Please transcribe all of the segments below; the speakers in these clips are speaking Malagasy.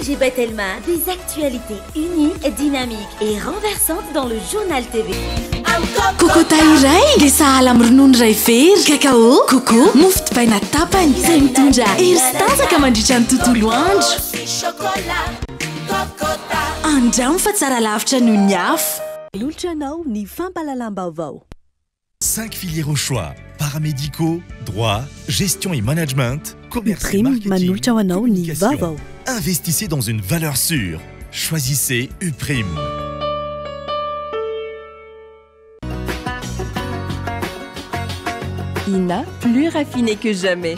ONG Batelma, des actualités uniques, dynamiques et renversantes dans le Journal TV. Kokota iray dia sahala amin'ny ronono iray very, cacao, coco, mofo dipaina tapany, izay mitondra hery sy tanjaka mandritra ny tontolo andro. Andramo fa tsara lavitra noho ny hafa. Manolotra anao ny fampahalalam-baovao. 5 filières au choix, paramédicaux, droit, gestion et management, commerce et Prime marketing, manolotra ho anao ny communication. vaovao. Investissez dans une valeur sûre. Choisissez Uprime. Ina, plus raffinée que jamais.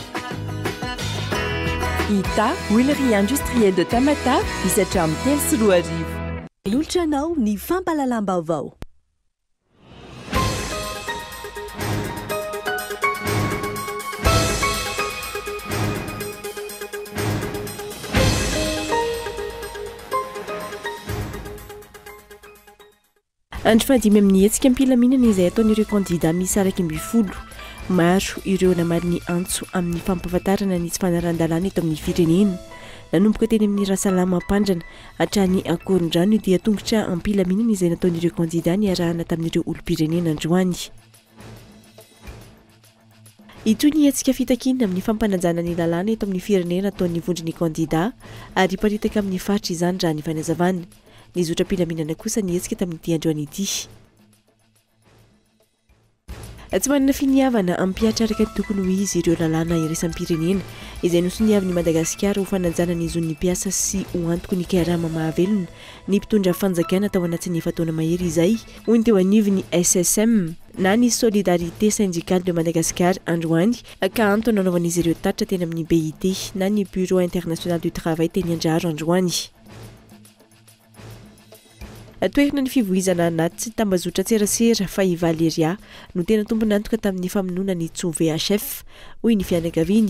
Ita, huilerie industrielle de Tamatave, hisatra amin'ny 2003. Manolotra anao ny fampahalalam-baovao. Andro fahadimy amin'ny hetsika am-pilaminana izay ataon'ireo kandida miisa 11. Maro ireo namaly ny antso amin'ny fampahafantarana ny tsy fanarahan-dalàna eto amin'ny firenena. Nanomboka teny amin'ny Rasalama Ampandrana hatrany Ankorondrano dia tongotra am-pilaminana izay nataon'ireo kandida niarahana tamin'ireo olom-pirenena androany. Hitohy ny hetsika fitakiana amin'ny fampanajana ny lalàna eto amin'ny firenena ataon'ny vondron'ny kandida ary hiparitaka amin'ny faritra izany raha ny fanazavana. Nizotra am-pilaminana kosa ny hetsika tamin'ity androany ity. Tsy manana finiavana hampihatra araka ny tokony ho izy ireo lalàna iraisam-pirenena izay nosoniavin'i Madagasikara ho fanajana ny zon'ny mpiasa sy ho antoky ny karama mahavelona ny mpitondra fanjakana tao anatin'ny efa-taona mahery izay, hoy ny teo anivon'ny SSM na ny Solidarité Syndicale de Madagascar androany ka antony nanaovan'izy ireo tatitra teny amin'ny BIT na ny Bureau International du Travail teny Andraharo androany. Toerana ny fivoizana anaty tambazotran-tserasera fa i Valeria no tena tompon'antoka tamin'ny famonoana ny Tso VHF, hoy ny fianakaviany.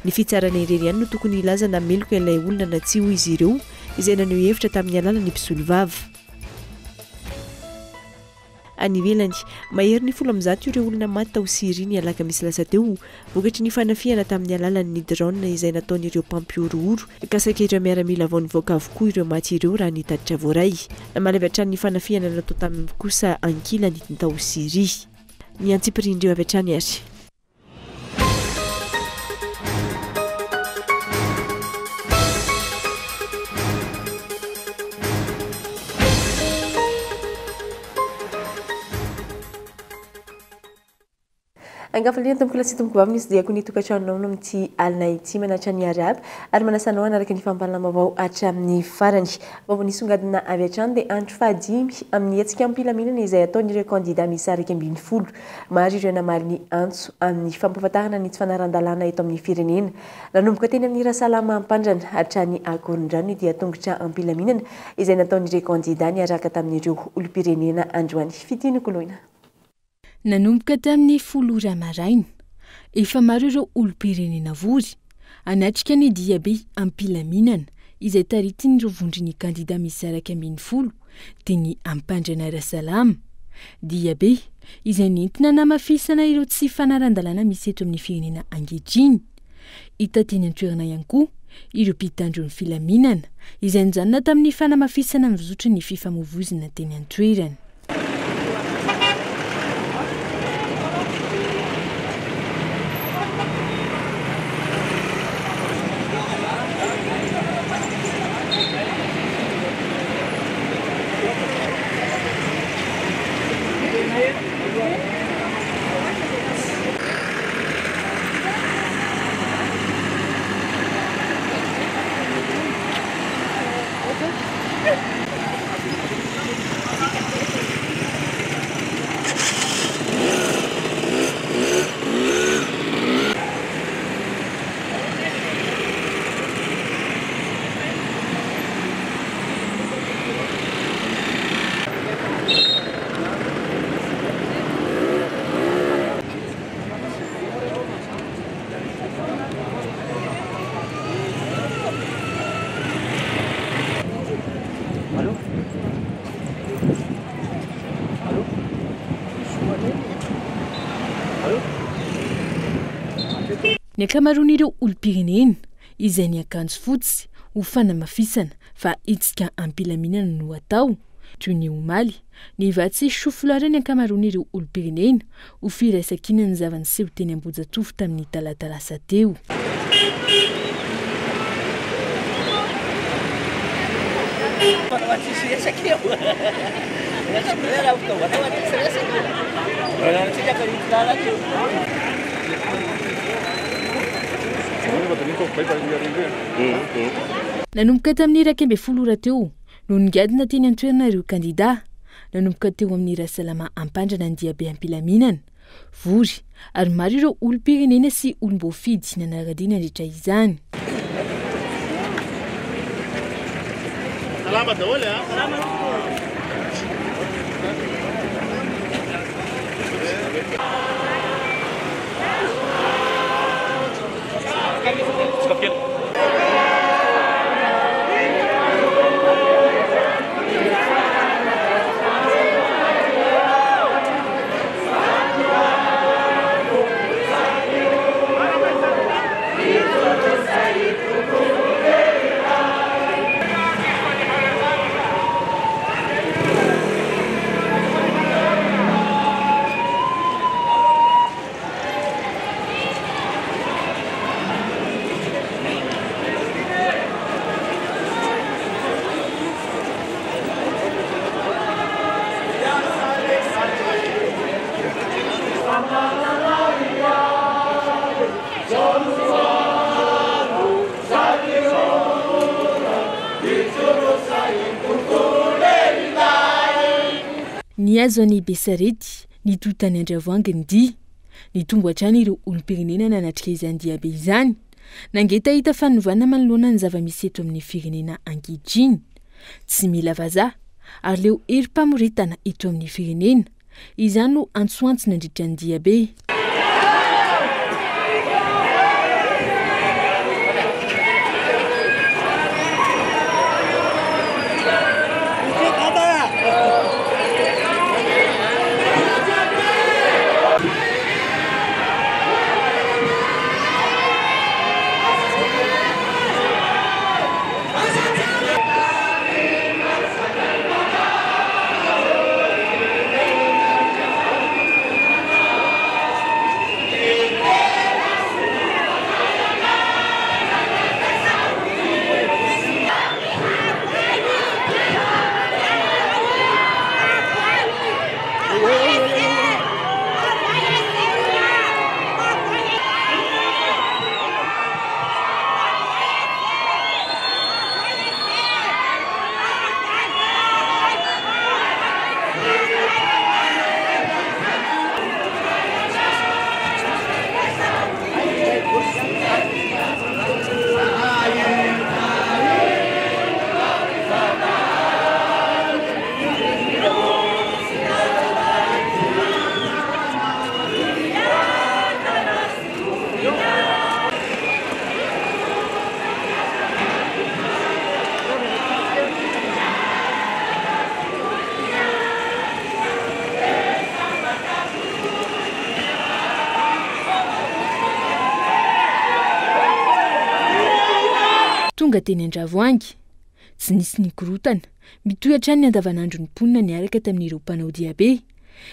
Ny fitsarana irery ihany no tokony hilaza na meloka ilay olona na tsia, hoy izy ireo, izay naneho hevitra tamin'ny alalan'ny mpisolovava. Any ivelany, mahery ny 110 ireo olona maty tao Syria ny alakamisy lasa teo, vokatry ny fanafihana tamin'ny alalan'ny drone izay nataon'ireo mpampihorohoro, ka saika ireo miaramila vao nivoaka avokoa ireo maty ireo raha ny tatitra voaray. Namaly avy hatrany ny fanafihana natao taminy kosa ankilany ny tao Syria. Ny antsipirian'ireo avy hatrany ary. Ankafaliana tompoko lahy sy tompoko vavy nisy diako ny tokantranonao no amin'ity alina ity manatra ny arahaba ary manasa anao hanaraka ny fampahalalam-baovao hatramin'ny farany. Vaovao nisongadina avy hatrany dia andro fahadimy amin'ny hetsika am-pilaminana izay ataon'ireo kandida miisa 11. Maro ireo namaly ny antso amin'ny fampahafantarana ny tsy fanaran-dalàna eto amin'ny firenena. Nanomboka teny amin'ny Rasalama Ampandrana hatrany Akorondrano ny dia tongotra am-pilaminana izay nataon'ireo kandida niaraka tamin'ireo olom-pirenena androany. Fitia Nokoloina. Nanomboka tamin'ny folo ora maraina, efa maro ireo olom-pirenena vory hanatrika ny diabe am-pilaminana izay taritin'ireo vondron'ny kandida miisa 11 teny Ampandrana Rasalama. Diabe izay nentina namafisana ireo tsy fanaran-dalàna misy eto amin'ny firenena ankehitriny. Hita teny an-toerana ihany koa ireo mpitandro ny filaminana izay nijanona tamin'ny fanamafisana ny fizotry ny fifamoivoizana teny an-toerana. Ny ankamaroan'ireo olom-pirenena izay niakanjo fotsy Ho fanamafisana fa hetsika am-pilaminana no atao, toy ny omaly, nivatsy choux-fleur ny ankamaroan'ireo olom-pirenena ho firaisankina ny zava-niseho teny Ambohijatovo tamin'ny talata lasa teo. Nanomboka tamin'ny 11 ora teo no nigadona teny an-toerana ireo kandidà. Nanomboka teo amin'ny Rasalama Ampandrana ny diabe am-pilaminana. Vory ary maro ireo olom-pirenena sy olom-boafidy nanara-dia nandritra izany. Salama daholo a! Salama Nihazo an'i Besarety, nitohy tany Andravoahangy ny dia. Nitombo hatrany ireo olom-pirenena nanatrika izany diabe izany. Nangetaheta fanovana manoloana ny zava-misy eto amin'ny firenena ankehitriny. Tsy mila vazaha, ary leo herim-pamoretana eto amin'ny firenena. Izany no antsoantso nandritra ny diabe. Tonga teny Andravoahangy. Tsy nisy ny korontana. Mitohy hatrany ny andavanandron'ny mponina niaraka tamin'ireo mpanao diabe.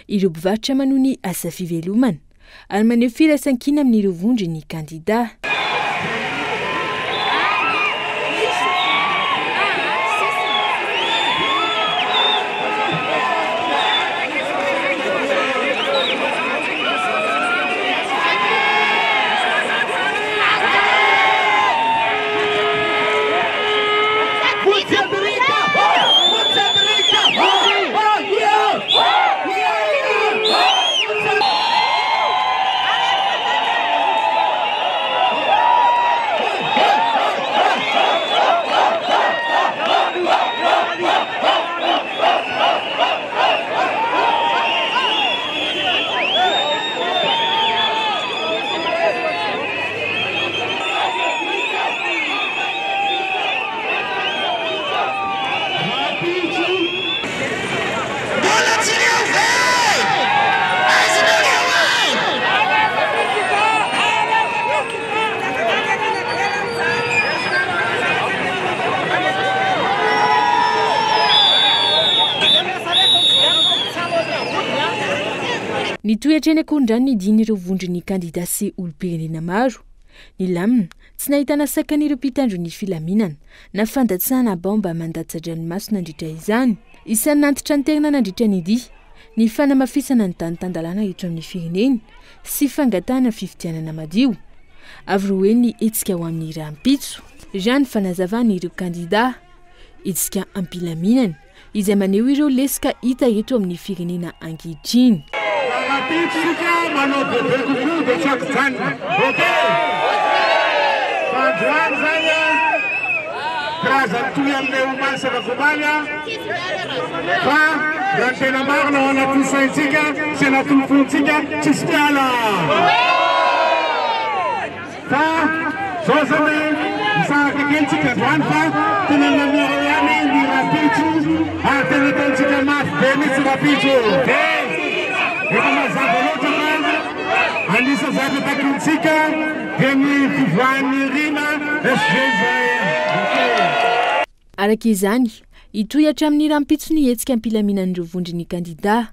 Ireo mpivarotra manohy ny asa fivelomana ary maneho firaisankina amin'ireo vondron'ny kandidà. Nitohy hatreny Ankorondrano ny dian'ireo vondron'ny kandida sy olom-pirenena maro. Nilamina, tsy nahitana sakana ireo mpitandro ny filaminana na fandatsahana baomba mandatsa-dranomaso nandritra izany. Isan'ny nantitranterina nandritra ny dia ny fanamafisana ny tany tan-dalàna eto amin'ny firenena sy fangatahana fifidianana madio. Avy roa heny ny hetsika ho amin'ny rahampitso, raha ny fanazavan'ireo kandida. Hetsika am-pilaminana izay maneho ireo lesoka hita eto amin'ny firenena ankehitriny. Rahampitso isika manao bebe kokoa dia tsy ankijanona. Ok? Fa androany izany an, karazany toy amin'ilay omaly sy afak'omaly an, fa raha ny tena marina ao anatin'ny saintsika sy anatin'ny fontsika tsisy mpiala. Fa zao zany misaraka kely tsika androany fa tena mihamora ihany ny rahampitso ary tena ataontsika mafy be mihitsy rahampitso. Dia efa mazava loatra fa anisan'ny zavatra takintsika dia ny fivoahan'ny Rina SG izay. Araka izany, hitohy hatramin'ny rahampitso ny hetsika am-pilaminan'ireo vondron'ny kandidà.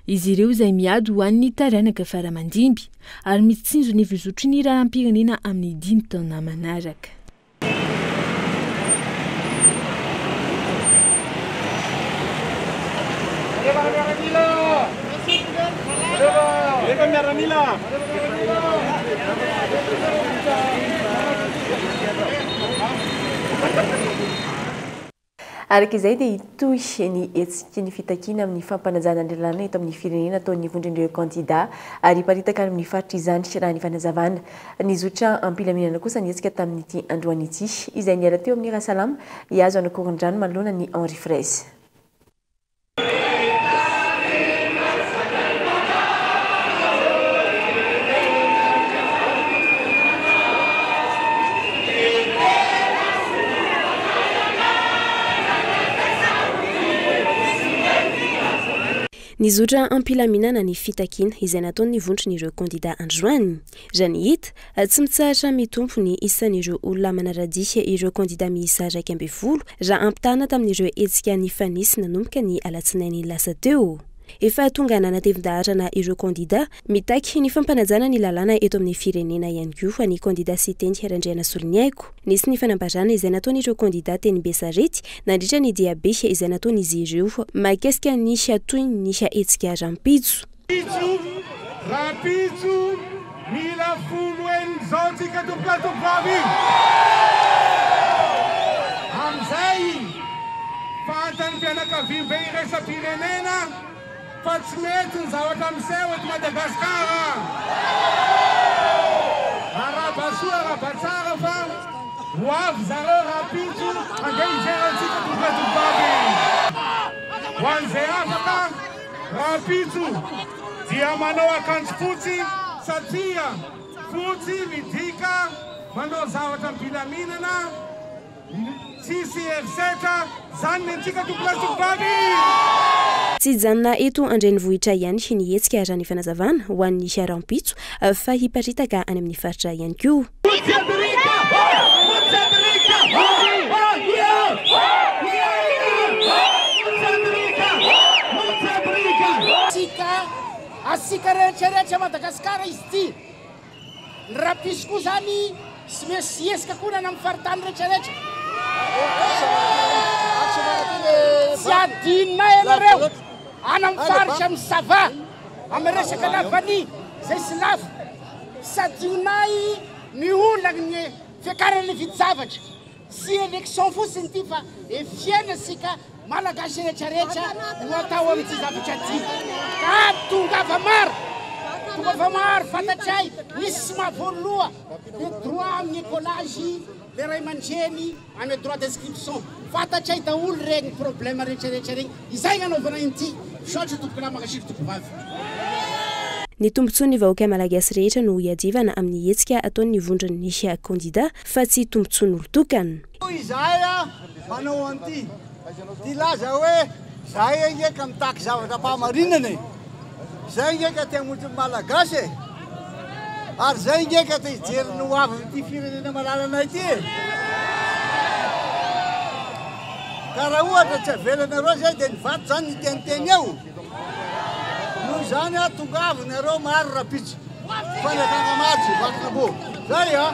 Izy ireo izay miady ho an'ny taranaka fara-mandimby ary mitsinjo ny fizotry ny raharaham-pirenena amin'ny dimy taona manaraka. Araka izay dia hitohy ny hetsiky ny fitakiana amin'ny fampanajana ny lalàna eto amin'ny firenena ataon'ny vondron'ireo kandidà ary hiparitaka any amin'ny faritra izany raha ny fanazavana. Nizotra am-pilaminana kosa ny hetsika tamin'ity androany ity izay niala teo amin'ny Rasalama hihazo an'Ankorondrano manoloana ny Henri Fraise. Nizotra am-pilaminana ny fitakiana izay nataon'ny vondron'ireo kandida androany. Raha ny hita, tsy mitsahatra mitombo ny isan'ireo olona manara-dia ireo kandida miisa 11 raha ampitahana tamin'ireo hetsika nifanesy nanomboka ny alatsinainy lasa teo. Efa tonga nanatevin-daharana ireo kandida mitaky ny fampanajana ny lalàna eto amin'ny firenena ihany koa ny kandida Siteny Randrianasoloniaiko. Nisy ny fanambarana izay nataon'ireo kandida teny Besarety nandritra ny diabe izay nataon'izy ireo mahakasika ny tohin'ny hetsika rahampitso. Rahampitso, rahampitso, mila folo heny izao tsika tompokolahy tompovavy. Amin'izay, fantan'ny fianakaviambe iraisam-pirenena fa tsy mety ny zavatra miseho eto Madagasikara. Arahaba soa, arahaba tsara fa ho avy zareo rahampitso handeha hijery antsika tompokolahy tompovavy. Ho an'izay afaka. Rahampitso dia manao akanjo fotsy satria fotsy midika manao zavatra am-pilaminana, tsisy herisetra, zany ny antsika tompolahy sy tompovavy! Tsy hijanona eto an-drenivohitra ihany ny hetsika raha ny fanazavana ho an'ny rahampitso fa hiparitaka any amin'ny faritra ihany koa. Tsika asika rehetra rehetra Madagascar izy ity. Ny rapiso koa zany sy mesy sy hesika koa ny any amin'ny faritany rehetra rehetra. Tsy adinonay ianareo any amin'ny faritra amin'ny Sava amin'ny resaka lavania zay sy lafo. Tsy adinonay ny olana fiakaran'ny vidin-javatra. Tsy élection fotsiny ity fa e fiainana isika Malagasy rehetra rehetra no atao amin'ity zavatra ity. Ka tongava maro, tongava maro fantatray misy tsy mahavoaloha ny droit amin'ny écolage le ray aman-dreny amin'ny droit d'inscription. Fantatray daholo regny problème rehetra rehetra regny. Izay gnanaovana inty. Misaotra tompokolahy mankasitraka tompovavy. Ny tombontsoan'ny vahoaka malagasy rehetra no iadivana amin'ny hetsika ataon'ny vondron'ny kandida fa tsy tombontsoan'olon-tokana. Izahay manao an'ity, hilaza hoe izahay ange ka mitaky zavatra am-pahamarinana e! Izahay ange ka te hamonjy ny Malagasy e! Ary izahay ange ka te hijery ny ho avin'ity firenena malalanay ity e! Ka raha ohatra tsy avelanareo izay dia ny vato izany hiteniteny eo. No. Noho izany a, tongava nareo maro rapitso. Fanjakana maro vakinambo. Zay a.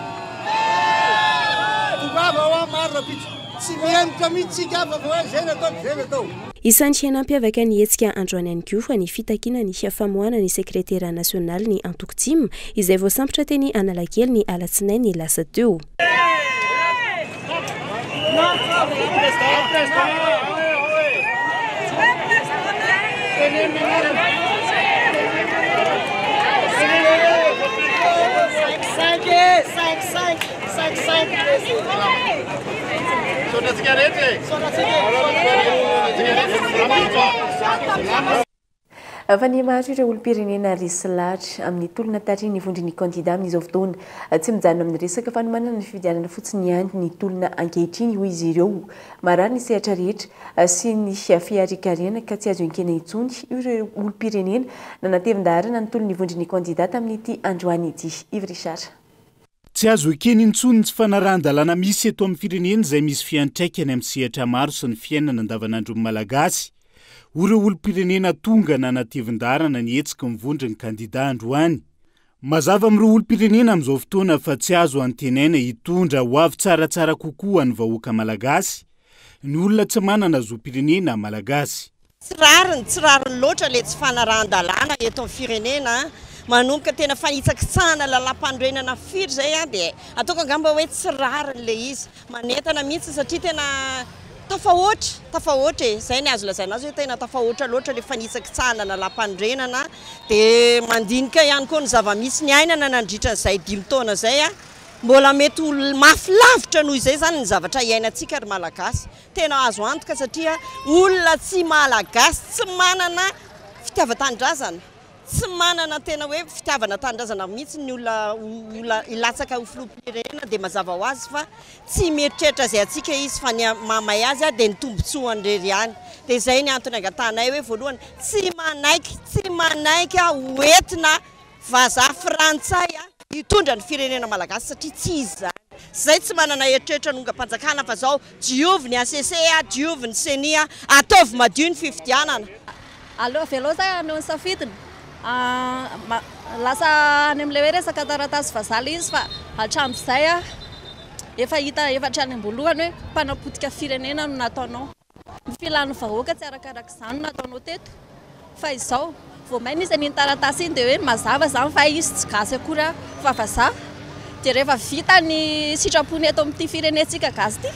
Tongava ao maro rapitso. Tsy mihemotra mihitsy tsika fa hoe zay natao, zay natao. Isan'ny nampiavaka ny hetsika androany ihany koa ny fitakiana ny famoahana ny sekretera nasionaly ny antoko TIM izay voasambotra teny Analakely ny alatsinainy lasa teo. Fa ny maro ireo olom-pirenena resy lahatra amin'ny tolona tarihin'ny vondron'ny kandida amin'izao fotoana. Tsy mijanona amin'ny resaka fanomanana ny fifidianana fotsiny ihany ny tolona ankehitriny, hoy izy ireo. Marary ny sehatra rehetra sy ny fiharikarena ka tsy azo enkena intsony ireo olom-pirenena nanatevin-daharana ny tolon'ny vondron'ny kandida tamin'ity androany ity. Yves Richard. Tsy azo ekena intsony ny tsy fanarahan-dalàna misy eto amin'ny firenena izay misy fiantraikany amin'ny sehatra maro sy ny fiainana andavanandron'ny Malagasy, hoy ireo olom-pirenena tonga nanatevin-daharana ny hetsiky ny vondron'ny kandida androany. Mazava amin'ireo olom-pirenena amin'izao fotoana fa tsy azo antenaina hitondra ho avy tsaratsara kokoa ho an'ny vahoaka malagasy ny olona tsy manana zom-pirenena malagasy. Tsy rariny, tsy rariny loatra ilay tsy fanarahan-dalàna eto amin'ny firenena a! Manomboka tena fanitsakitsahana lalàmpanorenana firy izay a, dia ataoko angamba hoe tsy rariny ilay izy. Manentana mihitsy satria tena tafahoatra, tafahoatra e! Izay ny azo lazaina azy hoe tena tafahoatra loatra ilay fanitsakitsahana lalàmpanorenana. Dia mandinika ihany koa ny zava-misy niainana nandritra izay dimy taona izay a, mbola mety ho mafy lavitra noho izay izany ny zavatra iainantsika ry Malagasy. Tena azo antoka satria olona tsy malagasy tsy manana fitiavan-tanindrazana, tsy manana tena hoe fitiavana tanindrazana mihitsy ny olona olona hilatsaka ho filoham-pirenena dia mazava ho azy fa tsy mieritreritra izay antsika izy fa ny mahamay azy dia ny tombotsoany irery ihany. Dia izay ny antony angatahanay hoe voalohany tsy manaiky tsy manaiky ho entina Vazaha frantsay hitondra ny firenena malagasy satria tsy izy izany. Zay tsy manana eritreritra hanongam-panjakana fa zao diovy ny HCC diovy ny ceni ataovy madio ny fifidianana. Aleo avelao zay haneho ny safidiny. Lasa any amin'ilay hoe resaka taratasy vazaha ilay izy fa hatramin'izay efa hita efa hatrany am-boalohany hoe mpanapotika firenena no nataonao. Ny filan'ny vahoaka tsy arakaraka izany no nataonao teto fa izao vao may nisy an'iny taratasy iny dia hoe mazava izany fa hay izy tsy gasy akory fa vazaha dia rehefa vita ny sitrapony eto amin'ity firenentsika gasy ity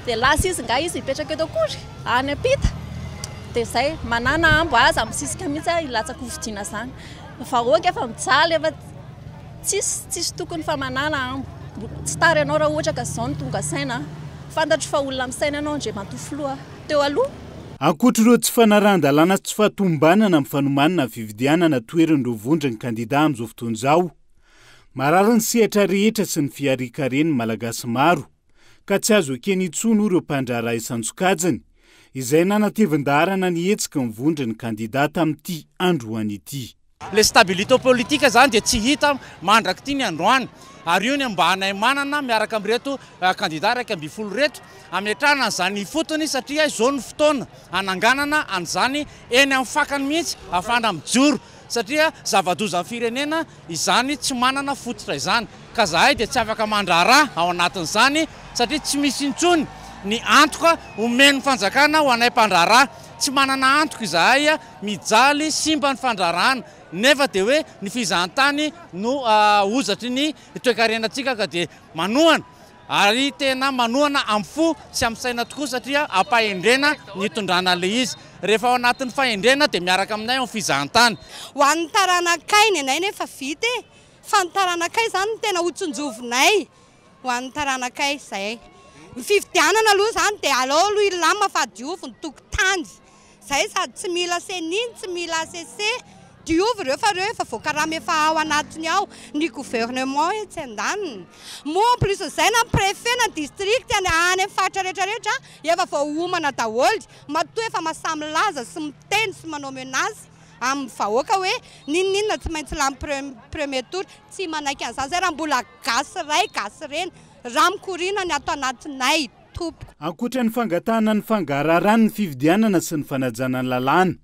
dia lasa izy nga izy hipetraka eto akory any ampita dia izay manana ambo aza misisika mihitsy aho hilatsaka hofidiana izany ny vahoaka efa mijaly efa Tsisy tsisy tokony fa manala ambo. Tsy tara ianao raha ohatra ka zao no tonga saina a. Fantatro fa olona misaina ianao Andriamatoa Filoha teo aloha. Ankoatr'ireo tsy fanarahan-dalàna sy tsy fahatomombanana amin'ny fanomanana ny fifidianana toherin'ireo vondron'ny kandida amin'izao fotoana izao, marary ny sehatra rehetra sy ny fiharian-karen'ny Malagasy maro, ka tsy azo ekena intsony hoy ireo mpandraharaha isan-tsokajiny, izay nanatevin-daharana ny hetsiky ny vondron'ny kandida tamin'ity androany ity. Ilay stabilité politique izany dia tsy hita mandrak'ity ny androany ary io ny ambahanay manana miaraka amin'ireto kandida 11 ireto hametrahana an'izany ifotony satria izao no fotoana hananganana an'izany eny amin'ny fakany mihitsy ahafahana mijoro satria zava-doza amin'ny firenena izany tsy manana fototra izany ka zahay dia tsy afaka mandraharaha ao anatin'izany satria tsy misy intsony ny antoka omen'ny fanjakana ho anay mpandraharaha tsy manana antoka izahay Mijaly simba ny fandraharahana nefa dia hoe ny fizahantany no hozatry ny toekarenantsika ka dia manohana ary tena manohana amin'ny fo sy amin'ny saina tokoa satria ampahendrena ny hitondrana ilay izy. Rehefa ao anatin'ny fahendrena dia miaraka aminay ao amin'ny fizahantany. Ho an'ny taranakay ny anay nefa vita e! Fa ny taranakay izany no tena ho tsinjovinay. Ho an'ny taranakay izay. Ny fifidianana aloha izany dia aleo aloha hilamina fa diovy ny tokotany. Izay sady tsy mila ceni no tsy mila HCC. Diovy ireo fa ireo efa voakarama efa ao anatiny ao. Ny gouvernement etsy andaniny. Moa en plus izay na ny préfet na ny district any amin'ny faritra rehetra rehetra efa voaomana daholo. Matoa efa mahasahy milaza sy miteny sy manao menace amin'ny vahoaka hoe n'inon'inona tsy maintsy lany premier tour. Tsy manaiky an'izany izay raha mbola gasy ray gasy reny ra mikoriana ny ato anatinay tompoko. Ankoatra ny fangatahana ny fangaraharan'ny fifidianana sy ny fanajana ny lalàna.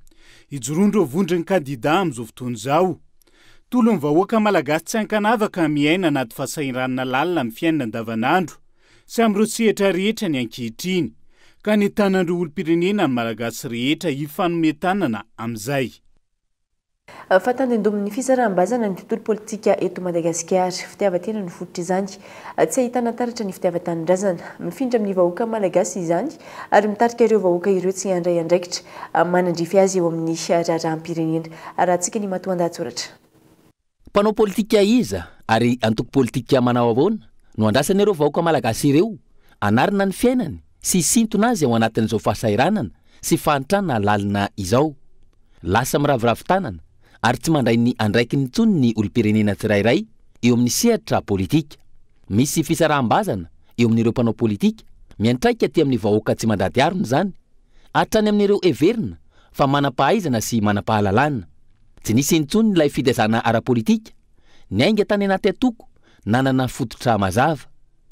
Ijoroan'ireo vondron'ny kandidà amin'izao fotoana izao. Tolon'ny vahoaka malagasy tsy ankanavaka miaina anaty fahasahiranana lalina amin'ny fiainana andavanandro sy amin'ireo sehatra rehetra ny ankehitriny, ka nentanan'ireo olom-pirenena ny Malagasy rehetra hifanome tanana amin'izay. Fa tandindomin'ny fisaraham-bazana ny tontolo politika eto Madagasikara. Fitiavan-tena no fototr'izany. Tsy ahitana taratra ny fitiavan-tanindrazana. Mifindra amin'ny vahoaka malagasy izany ary mitarika ireo vahoaka ireo tsy handray andraikitra manandrify azy eo amin'ny raharaham-pirenena. Arahantsika ny matoandahatsoratra. Mpanao politika iza ary antoko politika manao ahoana no andrasan'ireo vahoaka malagasy ireo hanarina ny fiainany sy hisintona azy ao anatin'izao fahasahiranana sy fahantrana lalina izao? Lasa miraviravy tanana ary tsy mandray ny andraikiny intsony ny olom-pirenena tsirairay eo amin'ny sehatra politika. Misy fisaraham-bazana eo amin'ireo mpanao politika, miantraika aty amin'ny vahoaka tsy mandady harona izany, hatrany amin'ireo heverina fa manam-pahaizana sy manam-pahalalana. Tsy nisy intsony ilay fitaizana ara-politika, niainga tany anaty antoko nanana fototra mazava.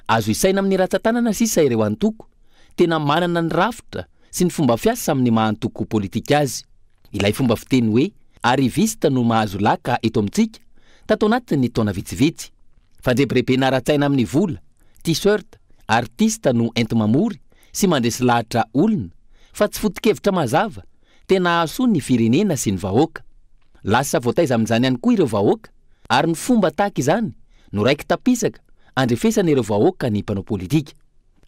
Azo isaina amin'ny ratsan-tanana sisa ireo antoko tena manana ny rafitra sy ny fomba fiasa amin'ny maha antoko politika azy. Ilay fomba fiteny hoe arriviste no mahazo laka eto amintsika tato anatin'ny taona vitsivitsy. Fandrebirebena ara-tsaina amin'ny vola, t-shirt, artiste no enti-mamory sy mandresy lahatra olona fa tsy foto-kevitra mazava tena hahasoa ny firenena sy ny vahoaka. Lasa voataiza amin'izany ihany koa ireo vahoaka ary ny fomba tahaka izany no raiki-tapisaka andrefesana ireo vahoaka ny mpanao politika.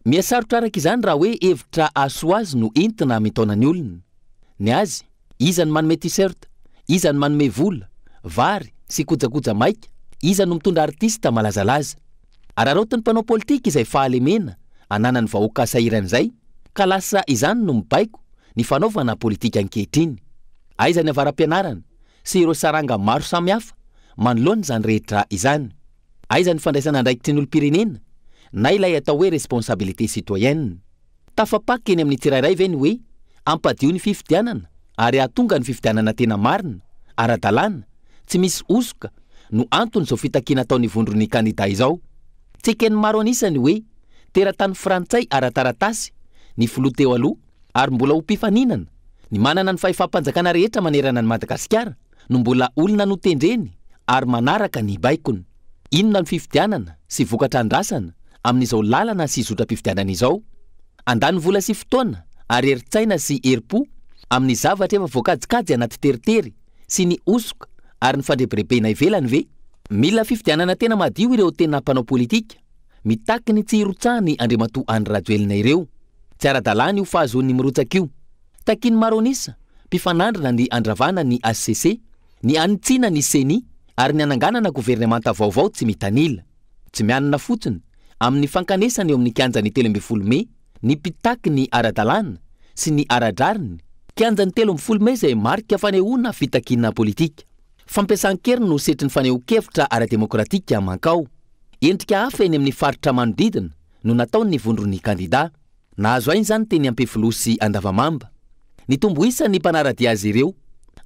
Miha sarotra araka izany raha hoe hevitra hahasoa azy no entina mitaona ny olona. Ny azy, iza no manome t-shirt, iza no manome vola, vary sy kojakoja maika, iza no mitondra artista malazalaza. Araraotin'ny mpanao politika izay fahalemena ananan'ny vahoaka sahirana izay ka lasa izany no mibaiko ny fanaovana politika ankehitriny. Aiza ny avara-pianarana sy ireo saranga maro samihafa manoloana izany rehetra izany? Aiza ny fandraisana andraikitry ny olom-pirenena na ilay atao hoe responsabilité citoyenne? Tafapaka eny amin'ny tsirairay ve ny hoe hampadio ny fifidianana ary hahatonga ny fifidianana tena marina, ara-dalàna, tsy misy hosoka no anton'izao fitakiana ataon'ny vondron'ny kandida izao? Tsy eken'ny maro an'isa ny hoe teratany frantsay ara-taratasy ny filoha teo aloha ary mbola ho mpifaninana, ny manana ny fahefam-panjakana rehetra manerana an'i Madagasikara no mbola olona notendreny ary manaraka ny baikony. Inona no fifidianana sy vokatra andrasana amin'izao lalana sy zotram-pifidianana izao? Handany vola sy fotoana ary herin-tsaina sy herim-po amin'ny zavatra efa voakajikajy anaty teritery sy ny hosoka ary ny fandrebirebena ivelany ve? Mila fifidianana tena madio ireo tena mpanao politika, mitaky ny tsy hirotsahany Andriamatoa Andry Rajoelina ireo. Tsy ara-dalàna io fahazoany mirotsaka io. Takian'ny maro an'isa, mpifanandrina ny handravana ny hcc, ny hanitsiana ny Ceni ary ny hananganana governemanta vaovao tsy mitanila. Tsy mianina fotsiny amin'ny fankanesana eo amin'ny kianjan'ny 13 mey ny mpitaky ny ara-dalàna sy ny ara-drariny, Kianjan'ny 13 mey izay marika fanehoana fitakiana politika. Fampiasan-kery no setrin'ny fanehoan-kevitra ara-demokratika mankao. Endrika hafa eny amin'ny faritra manodidina no nataon'ny vondron'ny kandidà. Nahazo aina izany teny Ampefiloha sy Andavamamba. Nitombo isa ny mpanara-dia azy ireo.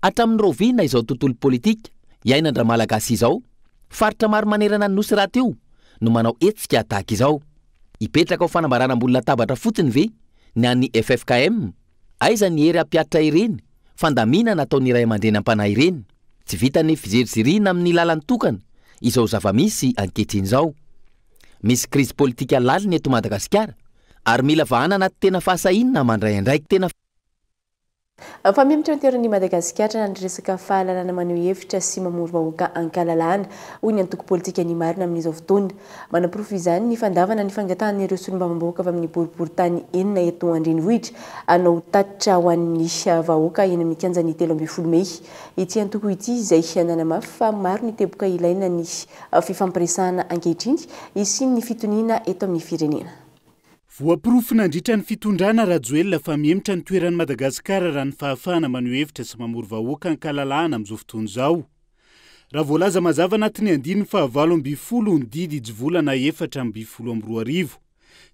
Hatramin'ny rahoviana izao tontolo politika iainan-dRamalagasy izao? Faritra maro manerana ny Nosy rahateo no manao hetsika tahaka izao. Hipetraka ho fanambarana ambony latabatra fotsiny ve ny an'ny ffkm? Aiza ny hery hampihatra ireny fandaminana ataon'ny ray aman-dreny am-panahy ireny? Tsy vitan'ny fiziriziriana amin'ny lalan-tokana izao zava-misy ankehitriny izao. Misy krizy politika lalina eto Madagasikara ary mila vahana anaty tena fahasahiana mandray andraikitra. Fa mihemotra ny toeran'i Madagasikara raha ny resaka fahalalana maneho hevitra sy mamory vahoaka an-kalalahana, hoy ny antoko politika Ny Marina amin'izao fotoana. Manaporofo izany ny fandavana ny fangatahan'ireo solombavambahoaka avy amin'ny boriborintany enina eto an-drenivohitra hanao tatitra ho an'ny vahoaka eny amin'ny kianjan'ny 13 mey. Ity antoko ity izay nanamafy fa maro ny teboka ilaina ny fifampiresahana ankehitriny hisian'ny fitoniana eto amin'ny firenena. Voaporofo nandritra ny fitondrana Rajoelina fa mihemotra ny toeran'i Madagasikara raha ny fahafahana maneho hevitra sy mamory vahoaka an-kalalahana amin'izao fotoana izao. Raha voalaza mazava anatin'ny andininy faha-18 ny didy hitsivolana 2014,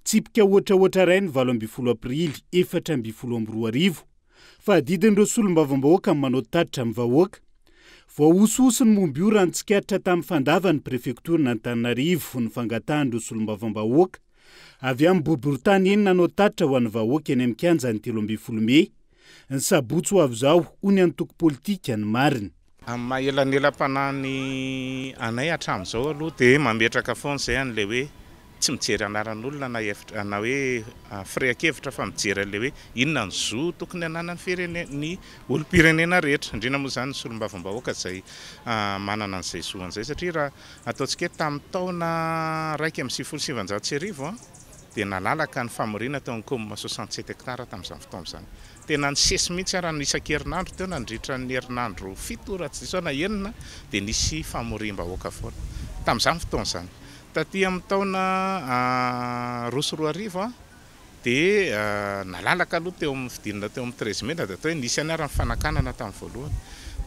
tsipika ohatraohatra iray ny 18 aprily 2014, fa adidin'ireo solombavambahoaka ny manao tatitra amin'ny vahoaka. Voahosihosy ny momba io raha ny tsikaritra tamin'ny fandavan'ny prefektoran'Antananarivo ny fangatahan'ireo solombavambahoaka avy amin'ny boriborintany enina hanao tatitra ho an'ny vahoaka eny amin'ny kianjan'ny 13 mey. Ny sabotsy ho avy izao, hoy ny antoko politika Ny Marina. Amin'ny maha elanelam-panahy anay hatramin'izao aloha dia mametraka foana izay an'ilay hoe tsy mijery anaran'olona na hevitra na hoe firehan-kevitra fa mijery an'ilay hoe inona ny zo tokony hananan'ny firene ny olom-pirenena rehetra, indrindra moa izany ny solombavambahoaka izay manana an'izay zo an'izay satria raha ataontsika hoe tamin'ny taona 1991 dia nalalaka ny famoriana teo amin'ny kaomina 67 hectares tamin'izany fotoana izany. Tena nisesy mihitsy ara ny isan-kerinandro teo nandritra ny herinandro fito raha tsy diso aho na enina dia nisy famoriam-bahoaka foana tamin'izany fotoana izany. Taty amin'ny taona 2002 dia nalalaka aloha teo amin'ny fidinana teo amin'ny treize mai na dia atao hoe nisy ihany ara ny fanakanana tamin'ny voalohany.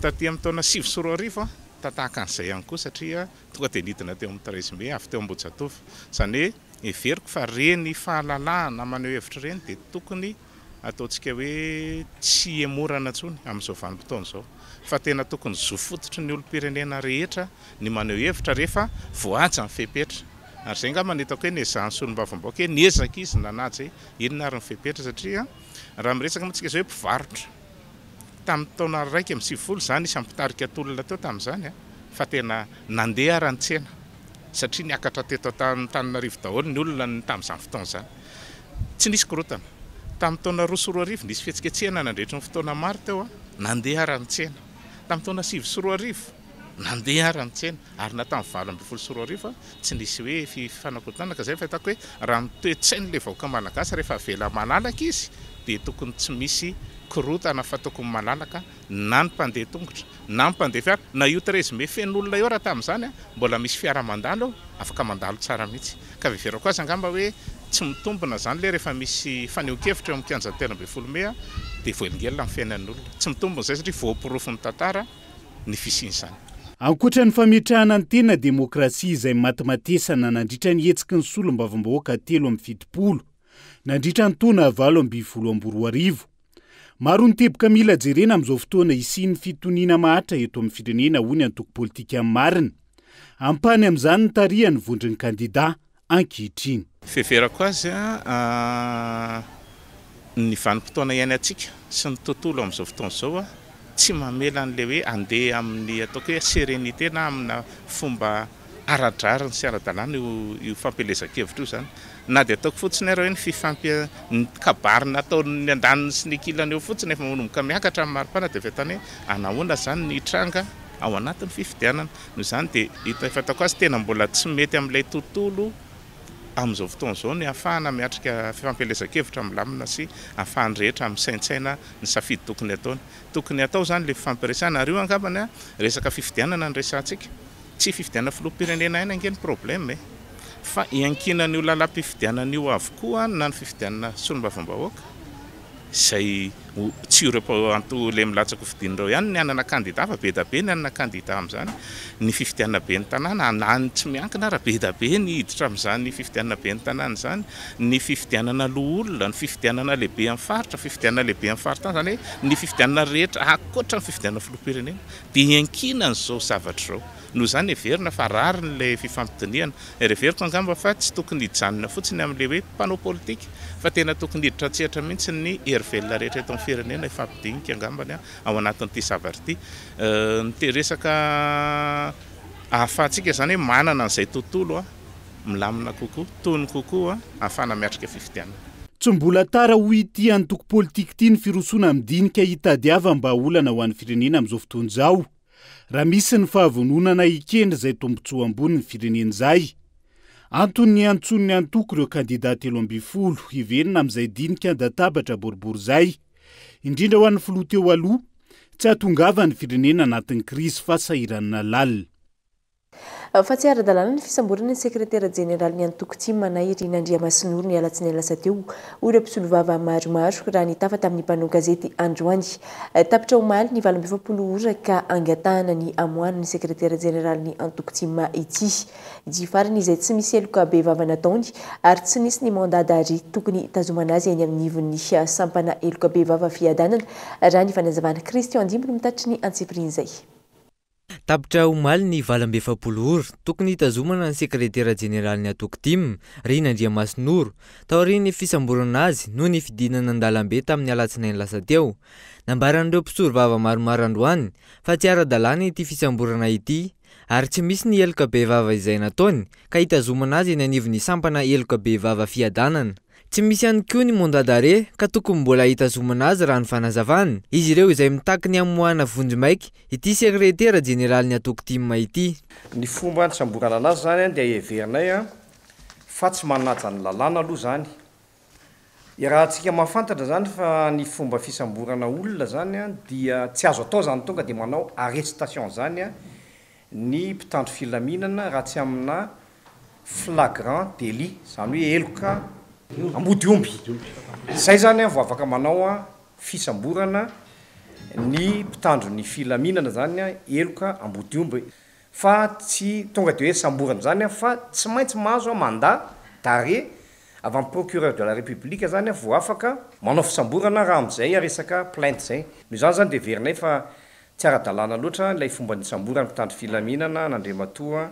Taty amin'ny taona 2009 tatahaka an'izay ihany koa satria tonga dia nidina teo amin'ny treize mai avy teo Ambohijatovo. Izany hoe heveriko fa ireny fahalalahana maneho hevitra ireny dia tokony ataontsika hoe tsy hihemorana intsony amin'izao vanim-potoana izao fa tena tokony zo fototry ny olom-pirenena rehetra ny maneho hevitra rehefa voahaja ny fepetra. Ary izay angamba no hitako hoe niezahan'ny solombavambahoaka hoe niezaka izy nanaja hoe inona ary ny fepetra satria raha miresaka moa tsika izao hoe mpivarotra tamin'ny taona 91 izaho nisy mpitarika tolona teo tamin'izany fa tena nandeha ary ny tsena satria niakatra teto Antananarivo daholo ny olona tamin'izany fotoana izany. Tsy nisy korontana. Tamin'ny taona 2002 nisy fihetsiketsehana nandritry ny fotoana maro teo, nandeha ary ny tsena. Tamin'ny taona 2009 nandeha ary ny tsena ary na tamin'ny 2018 tsy nisy hoe fifanakorontanana ka izay no fahitako hoe raha ny toe-tsain'ilay vahoaka malagasy rehefa avela malalaka izy dia tokony tsy misy korontana fa tokony malalaka na ny mpandeha tongotra na ny mpandeha fiara na io 13 mai feno olona eo raha tamin'izany mbola misy fiara mandalo eo afaka mandalo tsara mihitsy ka heverako azy angamba hoe tsy mitombina izany le rehefa misy fanehoan-kevitra eo amin'ny kianjan'ny 13 mai dia voahelingelina ny fiainan'ny olona tsy mitombina izay satria voaporofon'ny tantara ny fisian'izany. Ankoatra ny fametrahana ny tena demokrasia izay matimatesana nandritra ny hetsiky ny solombavambahoaka 73 nandritra ny taona 2018, Maro ny teboka mila jerena amin'izao fotoana hisian'ny fitoniana maharitra eto amin'ny firenena, hoy ny antoko politika Marina. Ampahany amin'izany ny tarihan'ny vondron'ny kandida ankehitriny. Fiheverako azy, ny vanim-potoana iainantsika sy ny tontolo amin'izao fotoana izao tsy mamela an'ilay hoe handeha amin'ny ataoko hoe sérénité na amina fomba ara-drariny sy ara-dalàna io io fampielezan-kevitra io izany. Na dia ataoko fotsiny ary hoe ny fifampi ny kabary nataon'ny andaniny sy ny ankilany eo fotsiny efa manomboka miakatra ny maripana dia avy hatrany hoe anahoana izany ny hitranga ao anatin'ny fifidianana. Noho izany dia hita fahitako azy tena mbola tsy mety amin'ilay tontolo amin'izao fotoana izao ny hahafahana miatrika fifampielezan-kevitra milamina sy ahafahan'ny rehetra misaintsaina ny safidy tokony hataony. Tokony hatao izany ilay fifampiresahana ary io angambany resaka fifidianana no resahantsika. Tsy fifidianana filoham-pirenena ihany ange ny problème e! Fa iankinan'io lalam-pifidianana io avokoa na ny fifidianana solombavambahoaka izay ho tsy ireo anto le milatsaka ho fidiana ireo ihany ny hanana kandida fa be da be ny hanana kandida amin'izany, ny fifidianana ben'ny tanàna na ny tsy miankina ara be da be ny hiditra amin'izany fifidianana ben'ny tanàna izany, ny fifidianana loholona, ny fifidianana lehibe amin'ny faritra, fifidianana lehibe amin'ny faritany, izany hoe ny fifidianana rehetra ankoatra ny fifidianana filoham-pirenena. Dia iankinan'izao zavatra izao. Noho izany heverina fa rariny ilay fifampidinihana. Ary heveriko angamba fa tsy tokony hijanona fotsiny amin'ilay hoe mpanao politika fa tena tokony hiditra an-tsehatra mihitsy ny hery velona rehetra eto amin'ny firenena hifampidinika angambany ao anatin'ity zavatra ity. Ny resaka ahafahantsika izany hoe manana an'izay tontolo milamina kokoa, tony kokoa ahafahana miatrika fifidianana. Tsy mbola tara hoy ity antoko politika ity ny firosoana amin'ny dinika hitadiavam-bahaolana ho an'ny firenena amin'izao fotoana izao, raha misy ny fahavononana hikendry izay tombontsoa ambony ny firenena izay. Antony niantsoan'ny antoko ireo kandida 13 hiverina amin'izay dinika an-databatra boribory izay, indrindra ho an'ny filoha teo aloha, tsy hahatongavan'ny firenena anatin'ny krizy fahasahiranana lalina. Fa tsy ara-dalàna ny fisamborana ny sekretera jeneralin'ny antoko tim na i Rina Andriamasinoro ny alatsinainy lasa teo, hoy ireo mpisolovava maromaro raha nitafa tamin'ny mpanao gazety androany. Tapitra omaly ny 48 ora ka angatahana ny hamoahana ny sekretera jeneralin'ny antoko tim ity. Ity farany izay tsy misy heloka bevava nataony ary tsy nisy ny mandat d'arrêt tokony hitazomana azy eny anivon'ny sampana heloka bevava Fiadanana, raha ny fanazavana. Christian Dimby no mitatitra ny antsipirian'izay. Tapitra omaly ny 48 ora tokony hitazomana ny sekretera jeneralin'ny antoko tim, Rina Andriamasinoro, taorian'ny fisamborana azy noho ny fidinana an-dalambe tamin'ny alatsinainy lasa teo. Nambaran'ireo mpisolovava maromaro androany fa tsy ara-dalàna ity fisamborana ity ary tsy misy ny heloka bevava izay nataony ka hitazomana azy eny anivon'ny sampana heloka bevava Fiadanana. Tsy misy ihany koa ny mandat d'arrêt ka tokony mbola hitazomana azy raha ny fanazavana. Izy ireo izay mitaky ny hamoahana vonjimaika ity sekretera jeneralin'ny antoko tim ity. Ny fomba nisamborana anazy izany dia heverinay fa tsy manaja ny lalàna aloha izany. Iarahantsika mahafantatra izany fa ny fomba fisamborana olona izany dia tsy azo atao izany tonga dia manao arrestation izany ny mpitandro filaminana raha tsy amina flagrant délit, izany hoe heloka ambody omby. Izay izany vao afaka manao fisamborana ny mpitandro ny filaminana izany heloka ambody omby fa tsy tonga dia hoe samborana izany fa tsy maintsy mahazo mandat d'arrêt avy amin'ny procureur de la république izany vao afaka manao fisamborana raha amin'izay resaka plainte izay. Noho izany izany dia heverinay fa tsy ara-dalàna loatra ilay fomba nisamboran'ny mpitandro filaminana an'Andriamatoa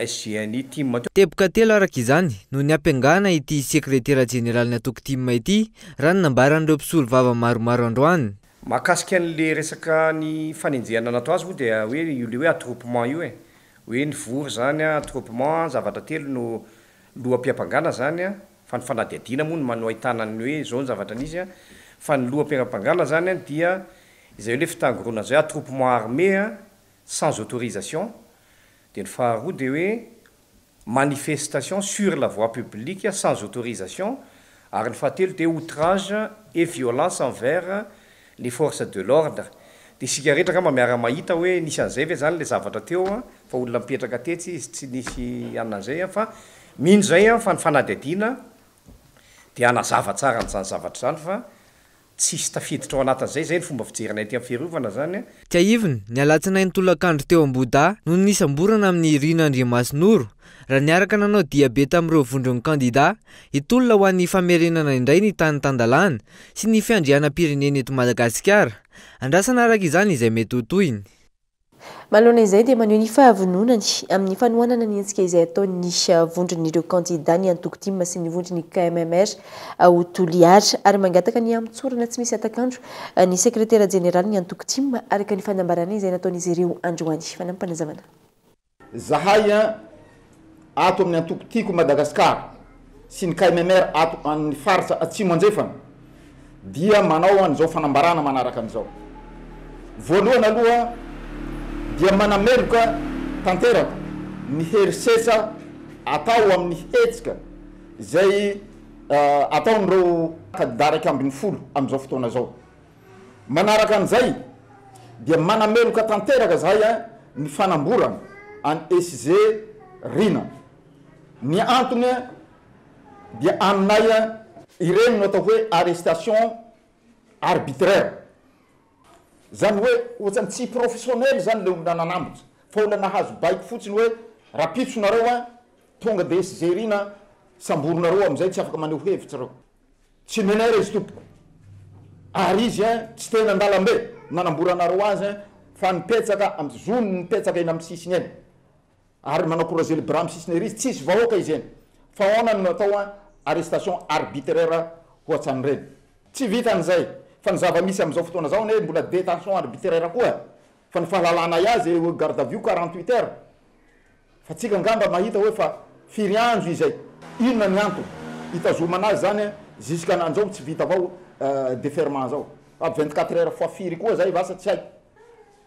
SGNI tim teo. Teboka telo araka izany no niampangana ity sekretera jeneralin'ny antoko tim ity, raha ny nambaran'ireo mpisolovava maromaro androany. Mahakasika an'le resaka ny fanenjehana natao azy moa dia hoe io le hoe attroupement io e, hoe nivory zany attroupement, zavatra telo no loham-piampangana zany fa ny fanadihadiana moa no no ahitana ny hoe zao ny zavatra nisy fa ny loham-piampangana zany dia izay hoe le fitangorona zay attroupement armé sans autorisation, dia ny faharoa dia hoe manifestation sur la voie publique sans autorisation, ary ny fahatelo dia outrage et violence envers les forces de l'ordre. Dia isika rehetra angamba miara-mahita hoe nisy an'izay ve izany ilay zavatra teo fa olona mipetraka tetsy izy tsy nisy anona an'izay fa mino izay aho fa ny fanadihadiana dia hanazava tsara an'izany zavatra izany fa Tsisy tafiditra ao anatin'izay, izay ny fomba fijerinay aty amin'ny fiarovana izany. Tsiahivina, ny alatsinainy tolakandro teo Ambohidahy no nisamborana amin'i Rina Andriamasinoro, raha niaraka nanao diabe tamin'ireo vondron'ny kandida hitolona ho an'ny famerenana indray ny tany tan-dalàna sy ny fiandrianam-pirenena eto Madagasikara. Andrasana araka izany izay mety ho tohiny. Manoloana izay dia maneho ny fahavononany amin'ny fanohanana ny hetsika izay ataon'ny vondron'ireo kandida ny antoko tim sy ny vondron'ny KMMR ao Toliara ary mangataka ny hamotsorana tsy misy hatak'andro ny sekretera jeneralin'ny antoko tim araka ny fanambarana izay nataon'izy ireo androany. Fanampinazavana. Zahay ato amin'ny antoko Tiako Madagasikara sy ny KMMR ato amin'ny faritra Atsimo Andrefana dia manao an'izao fanambarana manaraka an'izao. Voalohany aloha dia manameloka tanteraka ny herisetra atao amin'ny hetsika izay ataon'ireo kandida 11 amin'izao fotoana izao. Manaraka an'izay dia manameloka tanteraka zahay ny fanamborana an'i SG Rina. Ny antony dia aminay ireny no atao hoe arrestation arbitraire. Zany hoe ohatran'ny tsy professionnel zany le olona nanambotra fa olona nahazo baiko fotsiny hoe rapitso nareo tonga de SG Rina samborinareo amin'izay tsy afaka maneho hevitra reo. Tsy menera izy tompoko. Ary izy ein tsy teny andalambe nanamboranareo azy ein fa nipetsaka am zony nipetsaka eny am sisiny eny. Ary manao croiser les bras am sisiny ery izy tsisy vahoaka izy eny. Fa aona no natao ein arrestation arbitraire hoatsan'ireny. Tsy vitan'izay fa ny zava-misy am'izao fotoana zao anie mbola detention arbitraire koa fa ny fahalalanay azy eo garde à vue 48 heures. Fa tsika angamba mahita hoe fa firy andro izay? Inona ny antony hitazomana azy zany jusqu'à nanjao tsy vita avao deferment zao? Fa 24 heures fois firy koa zay vasa tsy haiko.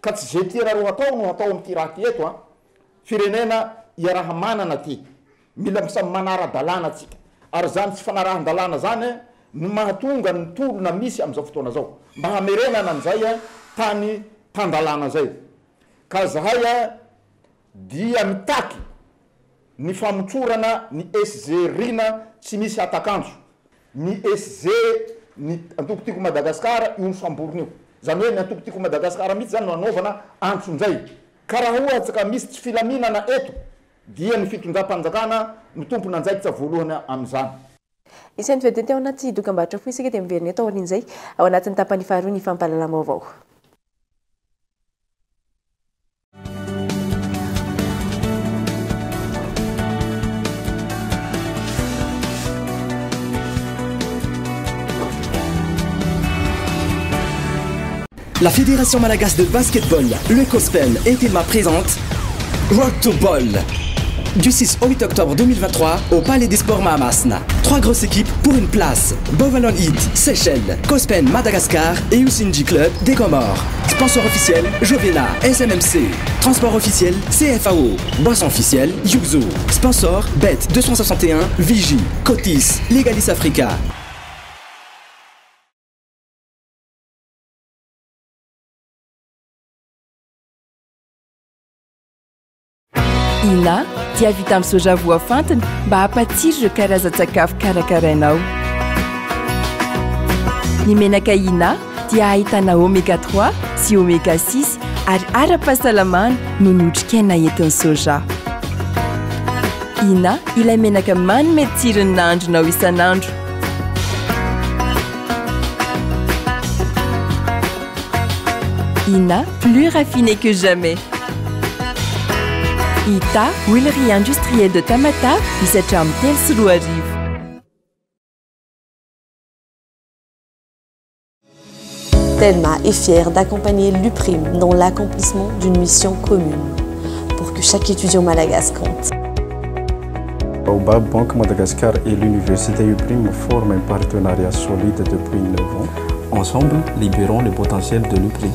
Ka tsy ze tianareo hatao no hatao amin'ity raha ty eto an! Firenena iaraha manana ty. Mila samy manara-dalàna tsika. Ary zany tsy fanarahan-dalàna zany no mahatonga ny tolona misy amin'izao fotoana zao. Mba hamerenana an'izay tany tan-dalàna zay. Ka zahay dia mitaky ny famotsorana ny SG Rina tsy misy hatak'andro. Ny SG ny antoko Tiako Madagascar io nosamborina io. Izany hoe ny antoko Tiako Madagascar mihitsy izany no anaovana antsonjay. Ka raha ohatra ka misy tsy filaminana eto dia ny fitondram-panjakana no tompon'andraikitra voalohany amin'izany. Isan'ny vedette ao anaty dokambarotra fohy isika dia miverina eto aorian'izay ao anatin'ny tapany faharoa ny fampahalalam-baovao. La Fédération malagasy de basketball, le COSPEN et Telma présente Road to Ball. Du 6 au 8 octobre 2023 au Palais des Sports Mahamasina. Trois grosses équipes pour une place. Bovalon Heat, Seychelles, COSPEN Madagascar et Usinji Club des Comores. Sponsor officiel, Jovena, SMMC. Transport officiel, CFAO. Boisson officielle, Yuzu. Sponsor, Bet 261, Vigie, Cotis, Legalis Africa. Ina dia vita amin'ny soja voafantina mba hampatsiro ireo karazan-tsakafo karakarainao. Ny menaka Ina dia ahitana oméga 3 sy oméga 6 ary ara-pahasalamana noho ny otrikaina entin'ny soja. Ina ilay menaka manome tsiro ny nahandronao isan'andro. Ina, plus raffiné que jamais. Ita, huilerie industrielle de Tamatave, misy hatramin'ny 2003. Telma est fière d'accompagner l'UPRIM dans l'accomplissement d'une mission commune pour que chaque étudiant malagasy compte. Baobab Bank Madagascar et l'Université UPRIM forment un partenariat solide depuis 9 ans. Ensemble, libérons le potentiel de l'UPRIM.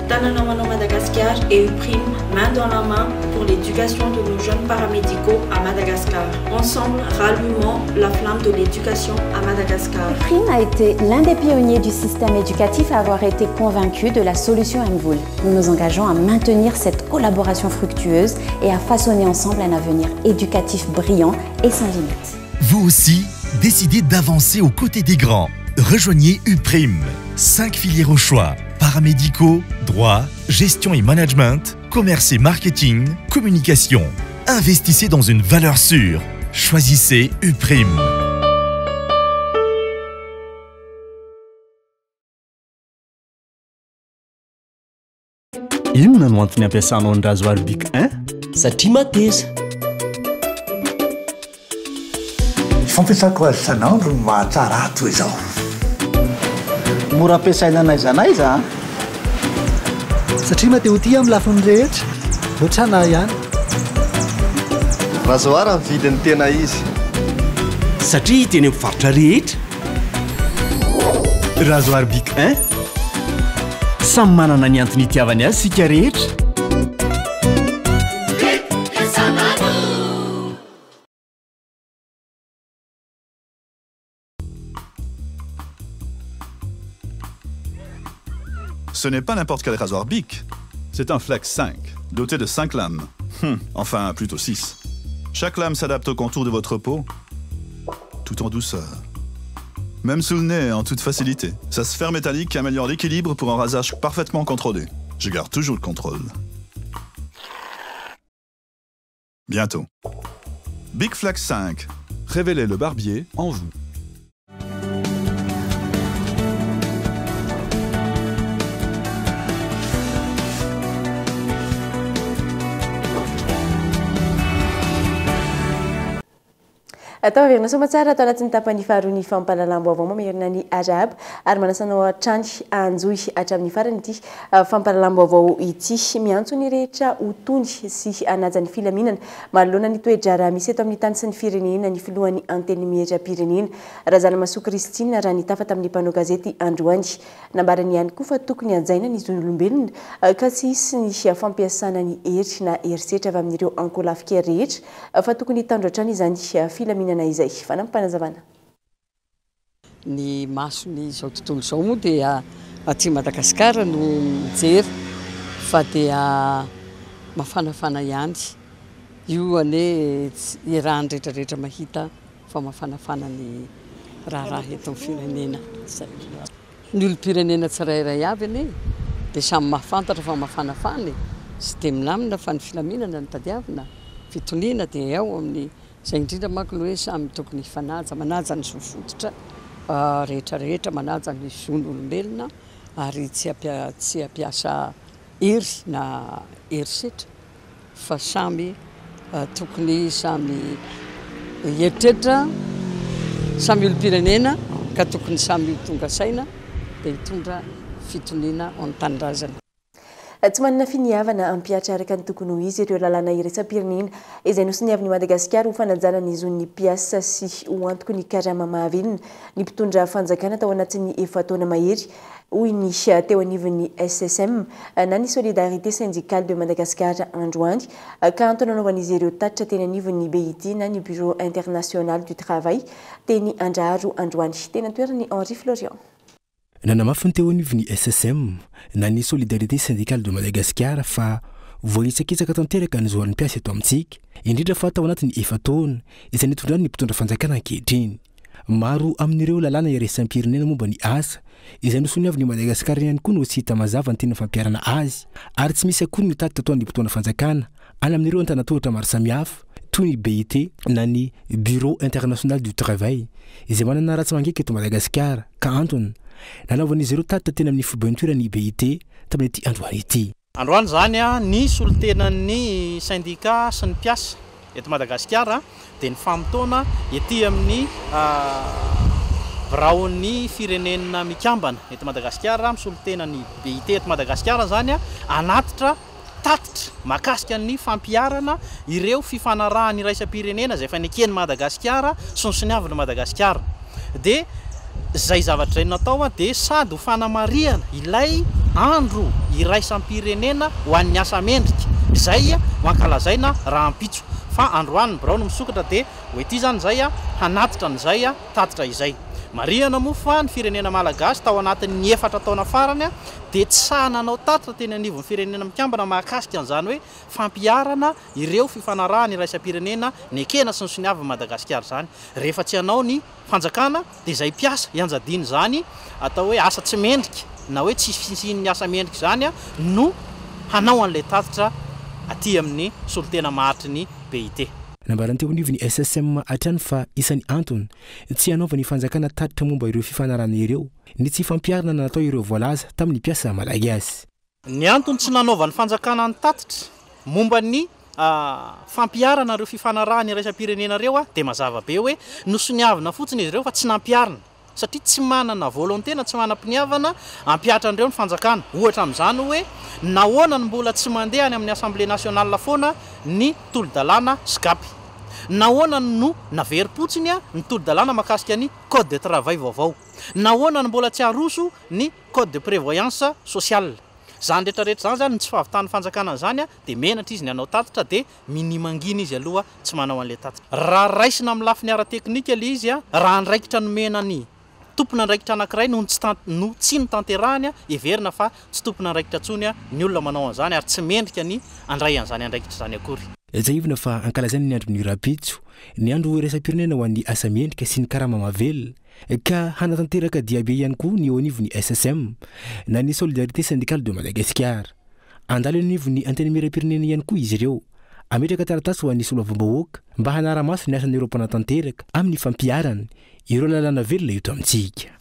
Tanana Manao Madagascar et UPRIM, main dans la main pour l'éducation de nos jeunes paramédicaux à Madagascar. Ensemble, rallumons la flamme de l'éducation à Madagascar. UPRIM a été l'un des pionniers du système éducatif à avoir été convaincu de la solution MVOL. Nous nous engageons à maintenir cette collaboration fructueuse et à façonner ensemble un avenir éducatif brillant et sans limite. Vous aussi, décidez d'avancer aux côtés des grands. Rejoignez UPRIM. 5 filières au choix. Paramédicaux, droit, gestion et management, commerce et marketing, communication. Investissez dans une valeur sûre. Choisissez UPRIM. Inona no antony ampiasanao ny rasoir Bic un? Satria mateza. Ny fampiasako azy isan'andro no mahatsara ahy toy izao. Mora ampiasaina n'aiza n'aiza an! Satria maha te ho tia amin'ny lafiny rehetra, ohatranà ihany. Rasoir ny vidiny tena izy. Satria hita eny amin'ny faritra rehetra. Rasoir Bic un. Samy manana ny antony itiavany azy isika rehetra. Ce n'est pas n'importe quel rasoir Bic. C'est un Flex 5, doté de 5 lames. Enfin, plutôt 6. Chaque lame s'adapte au contour de votre peau, tout en douceur. Même sous le nez, en toute facilité. Sa sphère métallique améliore l'équilibre pour un rasage parfaitement contrôlé. Je garde toujours le contrôle. Bientôt. Bic Flex 5. Révélez le barbier en vous. Atao averina soamatsara ato anatin'ny tapany faharoa ny fampahalalam-baovao mamerina ny arahaba ary manasa anao hatrany hanjohy hatramin'ny farany ity fampahalalam-baovao ity. Miantso ny rehetra ho tony sy hanaja ny filaminana manoloana ny toe-draharaha misy eto amin'ny tany sy ny firenena ny filohan'ny Antenimieram-pirenena Razanamahasoa Christine raha nitafa tamin'ny mpanao gazety androany. Nambarany ihany koa fa tokony hajaina ny zon'olombelona ka tsy hisy ny fampiasana ny hery na herisetra avy amin'ireo ankolafy rehetra fa tokony hitandro hatrany izany filaminana izay. Fanampim-panazavana. Ny mason'izao tontolo izao moa dia aty Madagasikara no mijery fa dia mafanafana ihany. Io anie tsy iarahan'ny rehetrarehetra mahita fa mafanafana ny raharaha eto amin'ny firenena. Izay. Ny olom-pirenena tsirairay avy anie dia samy mahafantatra fa mafanafana e, tsy dia milamina fa ny filaminana no tadiavina, fitoniana dia ao amin'ny, izay indrindra manko ny hoe samy tokony hifanaja, manaja ny zo fototra rehetra rehetra, manaja ny zon'olombelona ary tsy tsy hampiasa hery na herisetra. fa samy tokony samy hieritreritra, samy olom-pirenena ka tokony samy ho tonga saina dia hitondra fitoniana ho an'ny tanindrazana. Tsy manana finiavana hampihatra araka ny tokony ho izy ireo lalàna iraisam-pirenena izay nosoniavin'i Madagasikara ho fanajana ny zon'ny mpiasa sy ho antoky ny karama mahavelona ny mpitondra fanjakana tao anatin'ny efa-taona mahery, hoy ny teo anivon'ny SSM na ny Solidarité Syndicale de Madagascar androany ka antony nanaovan'izy ireo tatitra teny anivon'ny BIT na ny Bureau International du Travail teny Andraharo androany. Teny an-toerana i Henri Florian. Nanamafy ny teo anivon'ny SSM na ny Solidarité Syndicale de Madagascar fa voahitsakitsaka tanteraka ny zoan'ny mpiasa eto amintsika, indrindra fa tao anatin'ny efa-taona izay nitondran'ny mpitondra fanjakana ankehitriny. Maro amin'ireo lalàna iraisam-pirenena momba ny asa izay nosoniavin'i Madagasikara ihany koa no tsy hita mazava ny tena fampiharana azy ary tsy misy akory ny tatitra ataon'ny mpitondra fanjakana any amin'ireo antanatohatra maro samihafa toy ny BIT na ny Bureau International du Travail izay manana ratsy mangeky eto Madagasikara ka antony nanaovan'izy ireo tatitra teny amin'ny foiben-toeran'ny BIT tamin'ity androany ity. Androany izany ny solontenan'ny sendika sy ny mpiasa eto Madagasikara dia nifamotoana ety amin'ny biraon'ny Firenena Mikambana eto Madagasikara, misolo tena ny BIT eto Madagasikara izany hanatitra tatitra mahakasika ny fampiharana ireo fifanarahana iraisam-pirenena izay efa neken'i Madagasikara sy nosoniavin'i Madagasikara. Dia izay zavatra izay no natao dia sady ho fanamarihana ilay andro iraisam-pirenena ho an'ny asa mendrika izay ho ankalazaina rahampitso. Fa androany ny birao no misokatra dia ho ety izany izay hanatitra an'izay tatitra izay. Marihana moa fa ny firenena malagasy tao anatin'ny efatra taona farany dia tsy sahy nanao tatitra teny anivon'ny Firenena Mikambana mahakasika an'izany hoe fampiharana ireo fifanarahana iraisam-pirenena nekena sy nosoniavin'i Madagasikara izany. Rehefa tsy hanao ny fanjakana dia izay mpiasa ianjadian'izany atao hoe asa tsy mendrika na hoe tsy fisian'ny asa mendrika izany no hanao an'ilay tatitra aty amin'ny solontena maharitry ny BIT. Nambaran'ny teo anivon'ny SSM hatrany fa isan'ny antony tsy hanaovan'ny fanjakana tatitra momba ireo fifanarahana ireo ny tsy fampiharana natao ireo voalaza tamin'ny mpiasa malagasy. Ny antony tsy nanaovan'ny fanjakana ny tatitra momba ny fampiharana ireo fifanarahana iraisam-pirenena ireo dia mazava be hoe nosoniavina fotsiny izy ireo fa tsy nampiharina satria tsy manana volonté na tsy manam-piniavana hampihatra an'ireo ny fanjakana. Ohatra amin'izany hoe nahoana no mbola tsy mandeha any amin'ny Assemblée nationale foana ny tolo-dalàna SGAP? Nahoana no naverim-potsiny ny tolo-dalàna mahakasika ny Code de travail vaovao? Nahoana no mbola tsy aroso ny code de prévoyance sociale? Izany rehetra rehetra izany izany, ny tsy fahavitan'ny fanjakana an'izany dia menatra izy ny hanao tatitra dia minia mangina izy aloha tsy manao an'ilay tatitra. Raha raisina amin'ny lafiny ara-teknika ilay izy, raha andraikitra nomena ny tompon'andraikitra anankiray no tsy no tsy notanterahiny, heverina fa tsy tompon'andraikitra intsony ny olona manao an'izany ary tsy mendrika ny handray an'izany andraikitra izany akory. Tsiahivina fa ankalazaina ny andron'ny rahampitso, ny andro iraisam-pirenena ho an'ny asa mendrika sy ny karama mahavelona, ka hanatanteraka diabe ihany koa ny eo anivon'ny SSM na ny Solidarité Syndicale de Madagascar. Handalo eo anivon'ny Antenimierampirenena ihany koa izy ireo, hametraka taratasy ho an'ny solombavambahoaka mba hanara-maso ny asan'ireo mpanatanteraka amin'ny fampiharana ireo lalàna velona eto amintsika.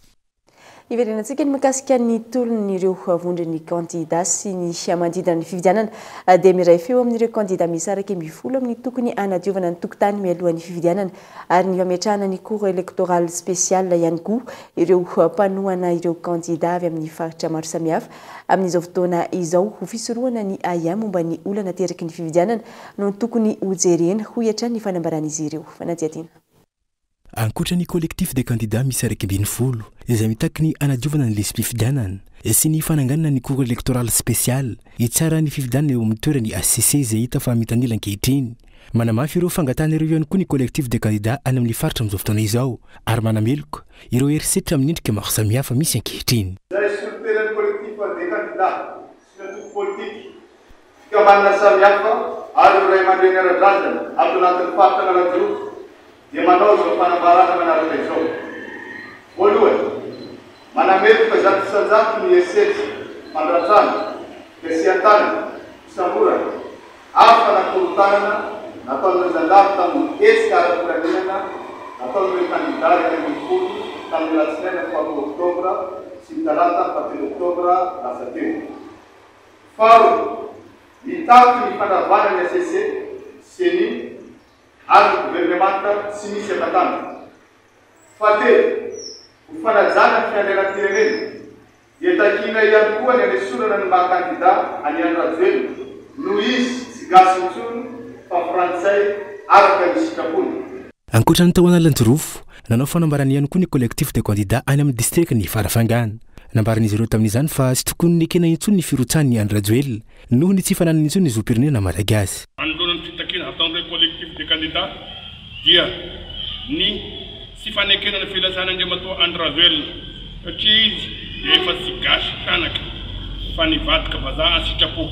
Hiverenantsika ny mikasika ny tolon'ireo vondron'ny kandida sy ny manodidina ny fifidianana dia miray feo amin'ireo kandida miisa 11 amin'ny tokony hanadiovana ny tokontany mialohan'ny fifidianana ary ny fametrahana ny cour électorale spéciale ihany koa ireo mpanohana ireo kandida avy amin'ny faritra maro samihafa amin'izao fotoana izao ho fisorohana ny ahiahy momba ny olana ateraky ny fifidianana no tokony hojerena, hoy hatrany ny fanambaran'izy ireo. Fanadihadiana. Ankoatra ny Collectif des candidats miisa 11 izay mitaky ny hanadiovana ny lisi-pifidianana sy ny fananganana ny Cour électorale spéciale hitsara ny fifidianana eo amin'ny toeran'ny HCC izay hita fa mitanila ankehitriny. Manamafy ireo fangatahana ireo ihany koa ny Collectif des candidats any amin'ny faritra amin'izao fotoana izao ary manameloka ireo herisetra amin'ny endrika maro samihafa misy ankehitriny. Izay solontenan'ny Collectif des candidats sy ny antoko politika, fikambanana samihafa ary ireo ray aman-dreny ara-drazana ato anatin'ny faritra Analanjirofo dia manao izao fanambarana manaraka izao. Voalohany, manameloka 100% ny herisetra, fandratrana, fikasihan-tanana, fisamborana ary fanakorontanana nataon'ireo zandary tamin'ny hetsika ara-pilaminana nataon'ireo kandidà 11 tamin'ny alatsinainy faharoa oktobra sy ny talata fahatelo oktobra lasa teo. Faharoa, mitaky ny fandravana ny hcc, Ceni ary ny governemanta tsy misy atatana. Fahatelo, ho fanajana ny fiandrianam-pirenena. Dia takiana ihany koa ny hanesorana ny maha kandida an'i Andry Rajoelina noho izy tsy gasy intsony fa frantsay araka ny sitrapony. Ankoatra ny tao Analanjirofo, nanao fanambarana ihany koa ny Collectif des candidats any amin'ny distrikan'i Farafangana. Nambaran'izy ireo tamin'izany fa tsy tokony nekena intsony ny firotsahan'i Andry Rajoelina noho ny tsy fananany intsony ny zom-pirenena malagasy. Manoloana ny fitakiana ataon'ireo Collectif des candidats dia ny tsy fanekena ny filatsahan'Andriamatoa Andry Rajoelina satria izy dia efa tsy gasy tanaky fa nivadika vazaha an-sitrapo.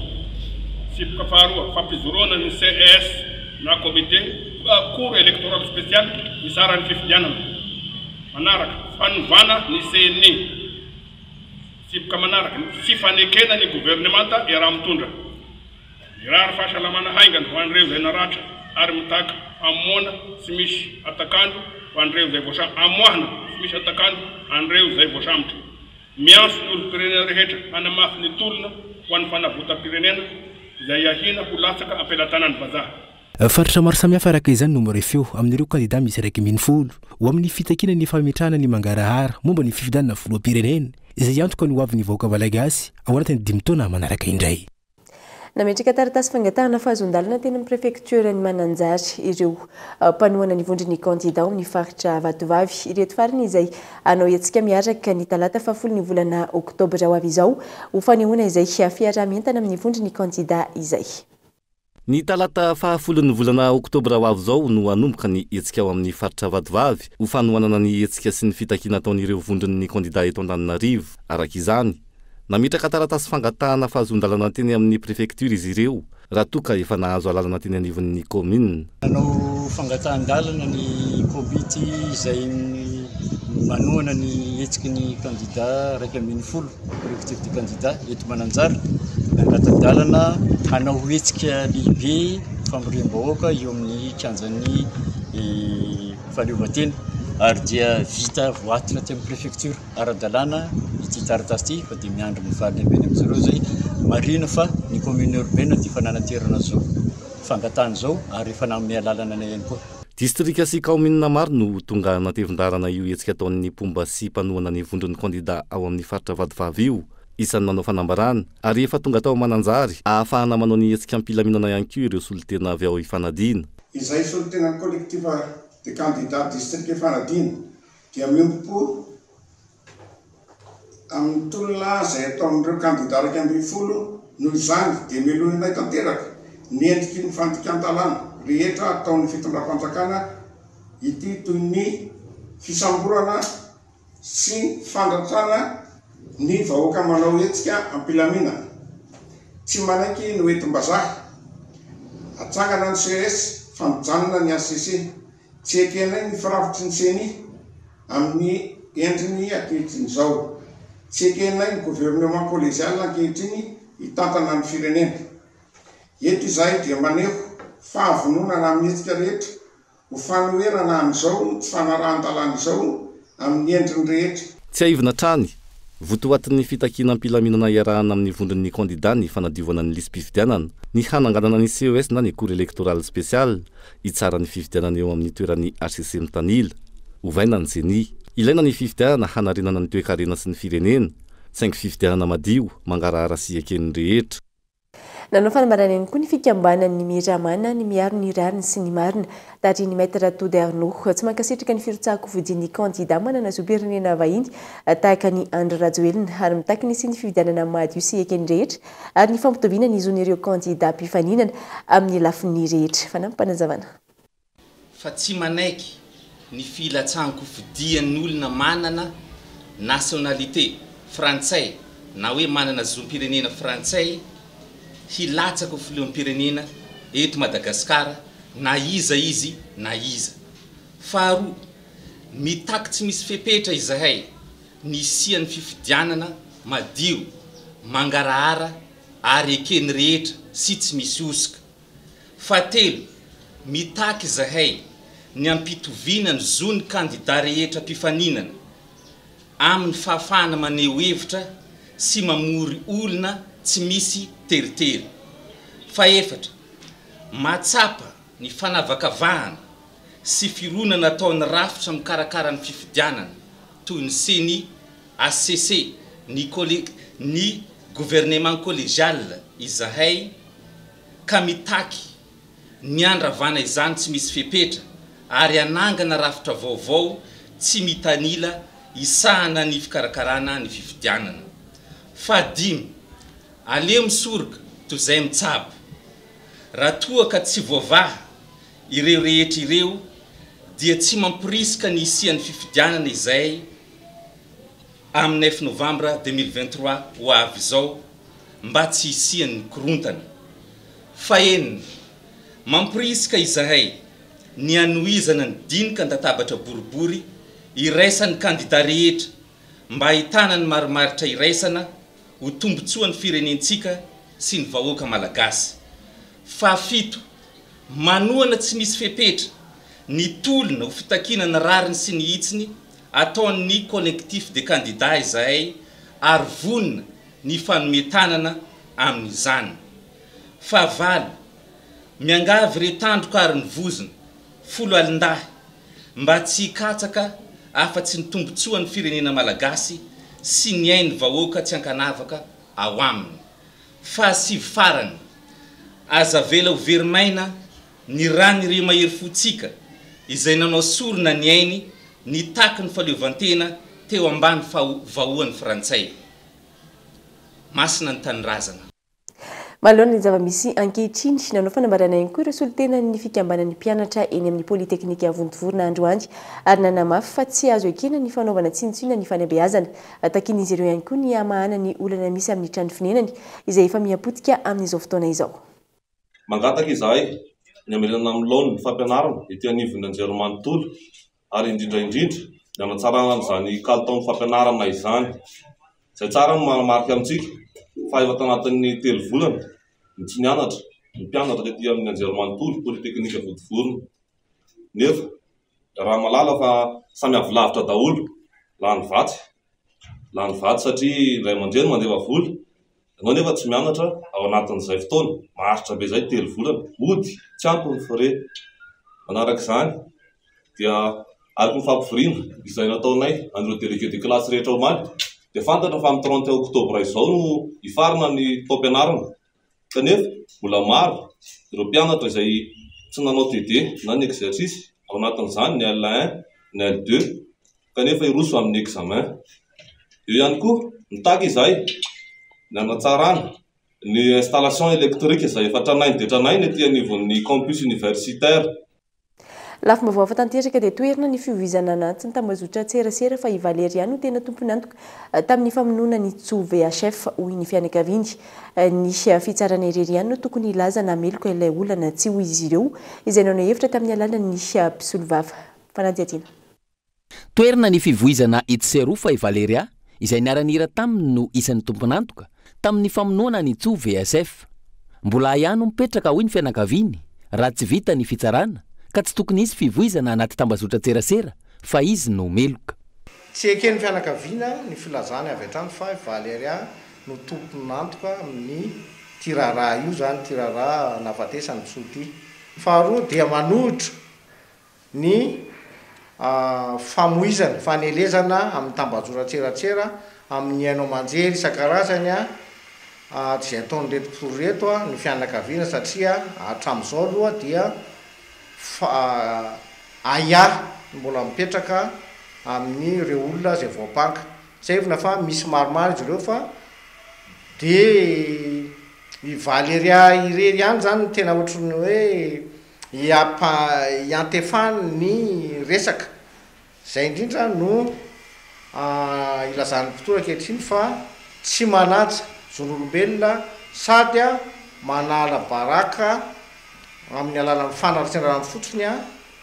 Tsipika faharoa, fampijoroana ny CES na Comité Cour Electorale Spéciale mizara ny fifidianana. Manaraka, fanovana ny CENI. Tsipika manaraka, ny tsy fanekena ny governemanta iaraha-mitondra. Mirary fahasalamana haingana ho an'ireo izay naratra ary mitaky hamoana tsy misy hatak'andro ho an'ireo izay voasa amoahana tsy misy hatak'andro an'ireo izay voasambotra. Miantso ny olom-pirenena rehetra hanamafy ny tolona ho an'ny fanavotam-pirenena izay ahiana ho latsaka am-pelatanan'ny vazaha. Faritra maro samihafa araka izany no miray feo amin'ireo kandida miisa 11 ho amin'ny fitakiana ny fametrahana ny mangarahara momba ny fifidianana filoham-pirenena izay hiantoka ny hoavin'ny vahoaka malagasy ao anatin'ny dimy taona manaraka indray. Nametraka taratasy fangatahana fahazoan-dalana teny amin'ny prefektioran'i Mananjary ireo mpanohana ny vondron'ny kandida ao amin'ny faritra Vatovavy. Ireto farany izay hanao hetsika miaraka ny talata fahafolo ny volana oktobra ho avy izao ho fanehoana izay fiaraha-mientana amin'ny vondron'ny kandida izay. Ny talata fahafolon'ny volana oktobra ho avy izao no hanomboka ny hetsika ao amin'ny faritra Vatovavy ho fanohanana ny hetsika sy ny fitakiana ataon'ireo vondron'ny kandida eto Antananarivo. Araka izany, nametraka taratasy fangatahana fahazoan-dalana teny amin'ny prefektiora izy ireo raha toa ka efa nahazo alalana teny anivon'ny kaominina. Nanao fangatahan-dalana ny komity izay manohana ny hetsiky ny kandida 11. Collectif des candidats eto Mananjary, nangata-dalana hanao hetsika lehibe famoriam-bahoaka eo amin'ny kianjan'ny fahaleovantena ary dia vita voatitra aty amin'ny préfecture ara-dalàna ity taratasy ity fa dia miandry ny valiny avy any amin'izareo izay. Marihina fa ny commune urbaine dia efa nanaterana izao fangatahana izao ary efa nanome alalana anay ihany koa. Distrika sy kaominina maro no ho tonga hanatevin-daharana io hetsika ataon'ny mpomba sy mpanohana ny vondron'ny kandida ao amin'ny faritra Vatovavy io. Isan'ny nanao fanambarana, ary efa tonga tao Mananjary, ahafahana manao ny hetsika am-pilaminana ihany koa ireo solontena avy ao Ifanadiana. Izay solontenan'ny Collectif des candidats distrika Ifanadiana dia miombom-po Amin'ny tolona izay ataon'ireo kandida 11, noho izany, dia melohinay tanteraka ny endriky ny fandikan-dalàna rehetra ataon'ny fitondram-panjakana ity toy ny fisamborana sy fandratrana ny vahoaka manao hetsika am-pilaminana. Tsy manaiky ny hoentim-bazaha. Atsangana ny ces fa mijanona ny hcc. Tsy ekenay ny firafitry ny ceni amin'ny endriny ankehitriny izao. Tsy ekenay ny gouvernement collégial ankehitriny hitantana ny firenena. Eto izahay dia maneho fahavononana amin'ny hetsika rehetra ho fanoherana an'izao tsy fanarahan-dalàna izao amin'ny endriny rehetra. Tsiahivina hatrany, votoatin'ny fitakiana am-pilaminana iarahana amin'ny vondron'ny kandidà ny fanadiovana ny lisi-pifidianana, ny hananganana ny CES na ny Cour électorale spéciale, hitsara ny fifidianana eo amin'ny toeran'ny hcc mitanila. Ovaina ny ceni. Ilaina ny fifidianana hanarenana ny toekarena sy ny firenena, saingy fifidianana madio, mangarahara sy eken'ny rehetra. Nanao fanambarana ihany koa ny fikambanan'ny Miramana ny miaro ny rariny sy ny marina, tarihin'ny Maître Tody Arnaud. Tsy mankasitraka ny firotsahan-kofidin'ny kandida manana zom-pirenena vahiny tahaka an'i Andry Rajoelina ary mitaky ny hisian'ny fifidianana madio sy eken'ny rehetra ary ny fampitoviana ny zon'ireo kandida mpifaninana amin'ny lafiny rehetra. Fanampim-panazavana. Fa tsy manaiky ny filatsahan-kofidian'ny olona manana nationalité frantsay na hoe manana zom-pirenena frantsay hilatsaka ho filoham-pirenena eto Madagasikara na iza izy na iza. Faharoa, mitaky tsy misy fepetra izahay ny hisian'ny fifidianana madio, mangarahara ary eken'ny rehetra sy tsy misy hosoka. Fahatelo, mitaky izahay ny hampitoviana ny zon'ny kandida rehetra mpifaninana amin'ny fahafahana maneho hevitra sy mamory olona tsy misy teritery. Fahefatra, mahatsapa ny fanavakavahana sy fironana ataon'ny rafitra mikarakara ny fifidianana toy ny ceni, hcc ny ny gouvernement collégial izahay ka mitaky ny handravana izany tsy misy fepetra ary hanangana rafitra vaovao tsy mitanila hisahana ny fikarakarana ny fifidianana. Fahadimy, aleo misoroka toy izay mitsabo. Raha toa ka tsy voavaha ireo rehetra ireo dia tsy mamporisika ny hisian'ny fifidianana izay amin'ny neuf novambra 2023 ho avy izao mba tsy hisian'ny korontana. Fahenina, mamporisika izahay ny hanohizana ny dinika an-databatra boribory iraisan'ny kandida rehetra mba hahitana ny marimaritra iraisana ho tombontsoan'ny firenentsika sy ny vahoaka Malagasy. Fahafito, manohana tsy misy fepetra ny tolona ho fitakiana ny rariny sy ny hitsiny ataon'ny Collectif des candidats izahay ary vonona ny hifanome tanana amin'izany. Fahavalo, miangavy ireo tandroka ary ny vozona, foloalindahy, mba tsy hikatsaka afa-tsy ny tombontsoan'ny firenena Malagasy sy ny ain'ny vahoaka tsy ankanavaka ao aminy. Fahasivy farany, aza avela ho very maina ny ran'ireo mahery fontsika izay nanao sorona ny ainy nitaky ny fahaleovantena teo ambany vahoan'ny Frantsay. Masina ny tanindrazana. Manoloana ny zava-misy ankehitriny, nanao fanambarana ihany koa ireo solontenan'ny fikambanan'ny mpianatra eny amin'ny Politeknika Vontovorona androany ary nanamafy fa tsy azo ekena ny fanaovana tsinontsinona ny fanabeazana. Takian'izy ireo ihany koa ny hamahana ny olana misy amin'ny trano fonenany izay efa miha-potika amin'izao fotoana izao. Mangataka izahay ny hamerenana amin'ny laoniny ny fampianarana ety anivon'ny anjerimanontolo ary indrindra indrindra ny hanatsarana an'izany kalitaon'ny fampianarana izany. Izay tsara ny manamarika amintsika fa efa tanatin'ny telo volana no tsy nianatra ny mpianatra tety amin'ny anjerimanontolo Polyteknika Vontovorona. Nefa raha mahalala fa samy avy lavitra daholo, lany vatsy. Lany vatsy satria ny ray aman-dreny mandefa vola, ianao nefa tsy mianatra ao anatin'izay fotoana maharitra be izay, telo volana, hody tsy ampy ny frais. Manaraka izany dia araka ny fampivoriana izay nataonay an'ireo délégué de classe rehetra omaly dia fantatra fa amin'ny 31 octobre izao no hifarana ny taom-pianarana. Kanefa, mbola maro ireo mpianatra izay tsy nanao TD na ny exercice, ao anatin'izany ny L1, ny L2, kanefa hiroso amin'ny examen. Eo ihany koa, mitaky izahay ny hanatsarana ny installation électrique izay efa tranainy dia tranainy ety anivon'ny campus universitaire. Lafim-baovao hafa tanteraka dia toherina ny fivoizana anatin'ny tambajotran-tserasera fa i Valeria no tena tompon'antoka tamin'ny famonoana an'i Tso VHF, hoy ny fianakaviany. Ny fitsarana irery ihany no tokony hilaza na meloka ilay olona na tsia, hoy izy ireo, izay naneho hevitra tamin'ny alalan'ny mpisolovava. Fanadihadiana. Toerana ny fivoizana etsy sy eroa fa i Valeria, izay niara-nihira taminy no isan'ny tompon'antoka tamin'ny famonoana an'i Tso VSF. Mbola ahiahy no mipetraka hoy ny fianakaviany raha tsy vita ny fitsarana ka tsy tokony hisy fivoizana anaty tambazotran-tserasera fa izy no meloka. Tsy eken'ny fianakaviana ny filazany avy hatrany fa i Valeria no tompon'antoka amin'ity raharaha io izany, ity raharaha nahafatesan'i Tso ity. Faharoa dia manohitra ny famoizana, fanelezana amin'ny tambajotran-tseratsera, amin'ny haino aman-jery isan-karazany izay ataon'ireto mpitory ireto ny fianakaviana satria hatramin'izao aloha dia ahiahy no mbola mipetraka amin'ireo olona izay voampanga. Tsiahivina fa misy maromaro izy ireo fa dia i Valeria irery ihany izany no tena ohatry ny hoe Iantefany ny resaka. Izay indrindra no ilazan'ny mpitory ankehitriny fa tsy manaja zon'olombelona sady manala baraka amin'ny alalan'ny fanaratsiana rano fotsiny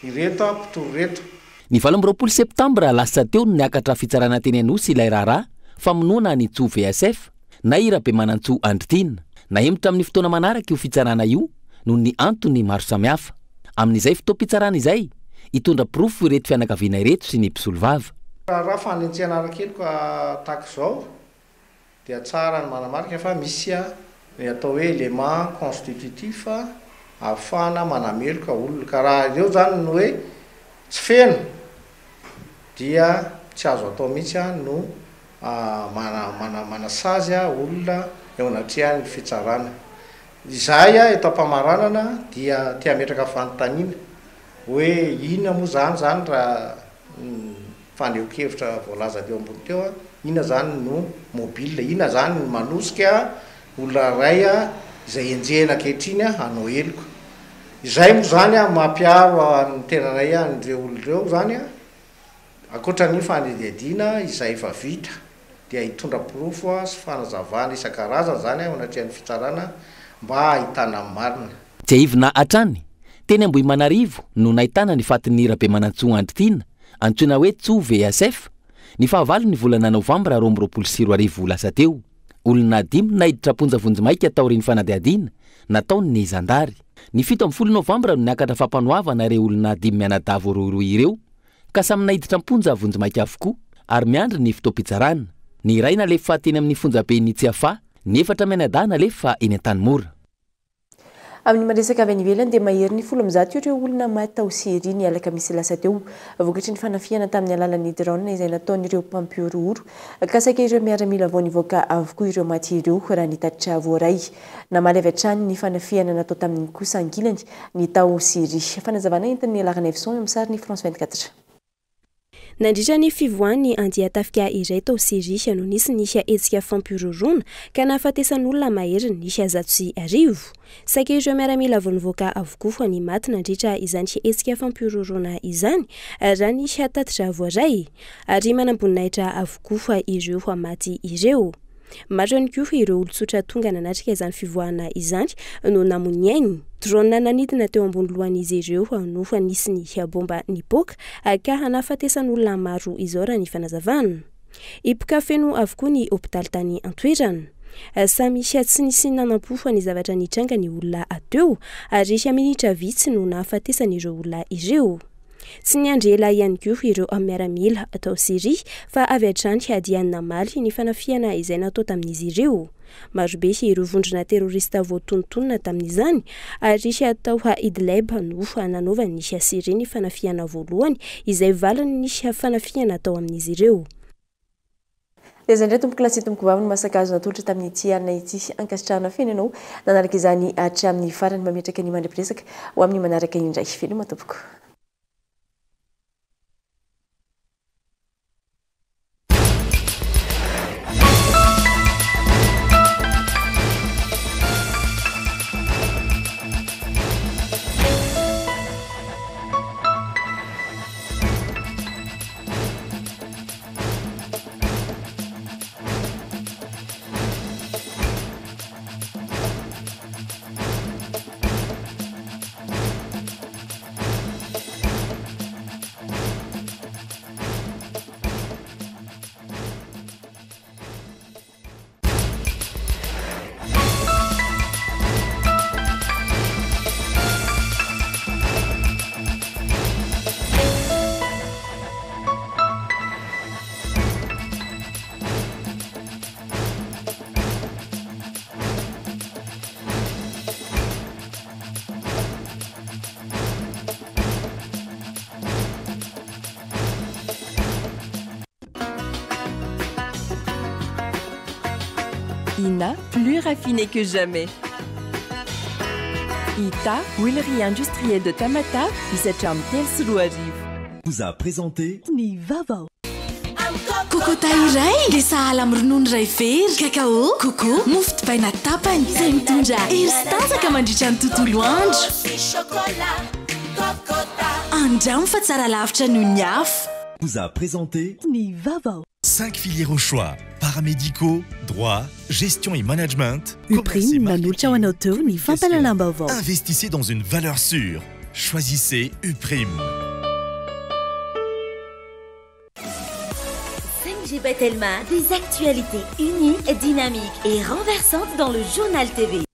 ireto mpitory ireto. Ny 28 septambra lasa teo no niakatra fitsarana teny Anosy ilay raharaha famonoana an'i Tso VSF na i Rabemanantsoa Andry Tiana. Nahemotra amin'ny fotoana manaraka io fitsarana io noho ny antony maro samihafa. Amin'izay fotoam-pitsarana izay, hitondra porofo ireto fianakaviana ireto sy ny mpisolovava. Raharaha fanenjehana ara-keloka tahaka izao dia tsara ny manamarika fa misy ny atao hoe élément constitutif ahafahana manameloka olona ka raha ireo izany no hoe tsy feno dia tsy azo atao mihitsy no. manasazy olona eo anatrehan'ny fitsarana. Izahay eto am-pamaranana dia te hametraka fanontaniana hoe inona moa izany izany raha ny fanehoan-kevitra voalaza teo ambony teo, inona izany no mobile, inona izany no manosika olona iray izay enjehina ankehitriny hanao heloka. Izay moa izany mampiaro ny tenanay an'ireo olona ireo izany, ankoatra ny fanadihadiana izay efa vita dia hitondra porofo sy fanazavana isan-karazany izany eo anatrehan'ny fitsarana mba hahitana ny marina. Tsiahivina hatrany, teny Ambohimanarivo no nahitana ny fatin'i Rabemanantsoa Andry Tiana, antsoina hoe Tso VSF, ny fahavalon'ny volana novambra 2022 lasa teo. Olona dimy naiditra am-ponja vonjimaika taorian'ny fanadihadiana nataon'ny zandary. Ny 17 novambra no niakatra fampanoavana ireo olona dimy mianadahy voarohirohy ireo ka samy naiditra am-ponja vonjimaika avokoa ary miandry ny fotoam-pitsarana. Ny iray nalefa teny amin'ny fonjaben'i Tsiafahy, ny efatra mianadahy nalefa eny Antanimora. Amin'ny maresaka avy any ivelany dia maherin'ny 110 ireo olona maty tao Syria ny alakamisy lasa teo vokatry ny fanafihana tamin'ny alalan'ny drone izay nataon'ireo mpampihorohoro ka saika ireo miaramila vao nivoaka avokoa ireo maty ireo raha ny tatitra voaray. Namaly avy hatrany ny fanafihana natao taminy kosa ankilany ny tao Syria. Fanazavana entin'i Laranevson eo amin'ny sarin'ny France 24. Nandritra ny fivoahan'ny andian-tafika iray tao Syria no nisy ny hetsika fampihorohoroana ka nahafatesan'olona maherin'ny 1100. Saika ireo miaramila vao nivoaka avokoa ny maty nandritra izany hetsika fampihorohoroana izany, raha ny tatitra voaray. Ary manamboninahitra avokoa ireo maty ireo. Maro ihany koa ireo olon-tsotra tonga nanatrika izany fivoahana izany no namoy ny ainy. Drone nanidina teo ambony lohan'izy ireo no nisy ny bomba nipoaka ka nahafatesan'olona maro izao raha ny fanazavana. Hipoka feno avokoa ny hopitaly tany an-toerana. Samy tsy nisy nanam-po ny zavatra nitranga ny olona teo ary minitra vitsy no nahafatesan'ireo olona ireo. Tsy niandry ela ihany koa ireo miaramila tao Syria fa avy hatrany dia namaly ny fanafihana izay natao tamin'izy ireo. Marobe ireo vondrona terorista voatonontonona tamin'izany ary tao Idleb no nanaovan'ny Syria ny fanafihana voalohany izay valin'ny fanafihana atao amin'izy ireo. Dia izay indray tompokolahy sy tompokovavy no masaka azo natolotra tamin'ity alina ity. Ankasitrahana feno ianao nanaraka izany hatramin'ny farany. Mametraka ny mandra-piresaka ho amin'ny manaraka indray. Veloma tompoko. Ina, plus raffiné que jamais. Ita, huilerie industrielle de Tamatave, isan-trano 2003. Vous a présenté. Ny vaovao. Kokota iray dia sahala amin'ny ronono iray very, cacao, coco, mofo dipaina tapany, izay mitondra hery sy tanjaka mandritra ny tontolo andro. Andramo fa tsara lavitra noho ny hafa. Vous a présenté. Ny vaovao. Cinq filières au choix, paramédicaux, droit, gestion et management, commerce et Uprime nanolotra ho anao teo ny fampahalalam-baovao. Investissez dans une valeur sûre. Choisissez Uprime. 5G by Telma, des actualités uniques, dynamiques et renversantes dans le journal TV.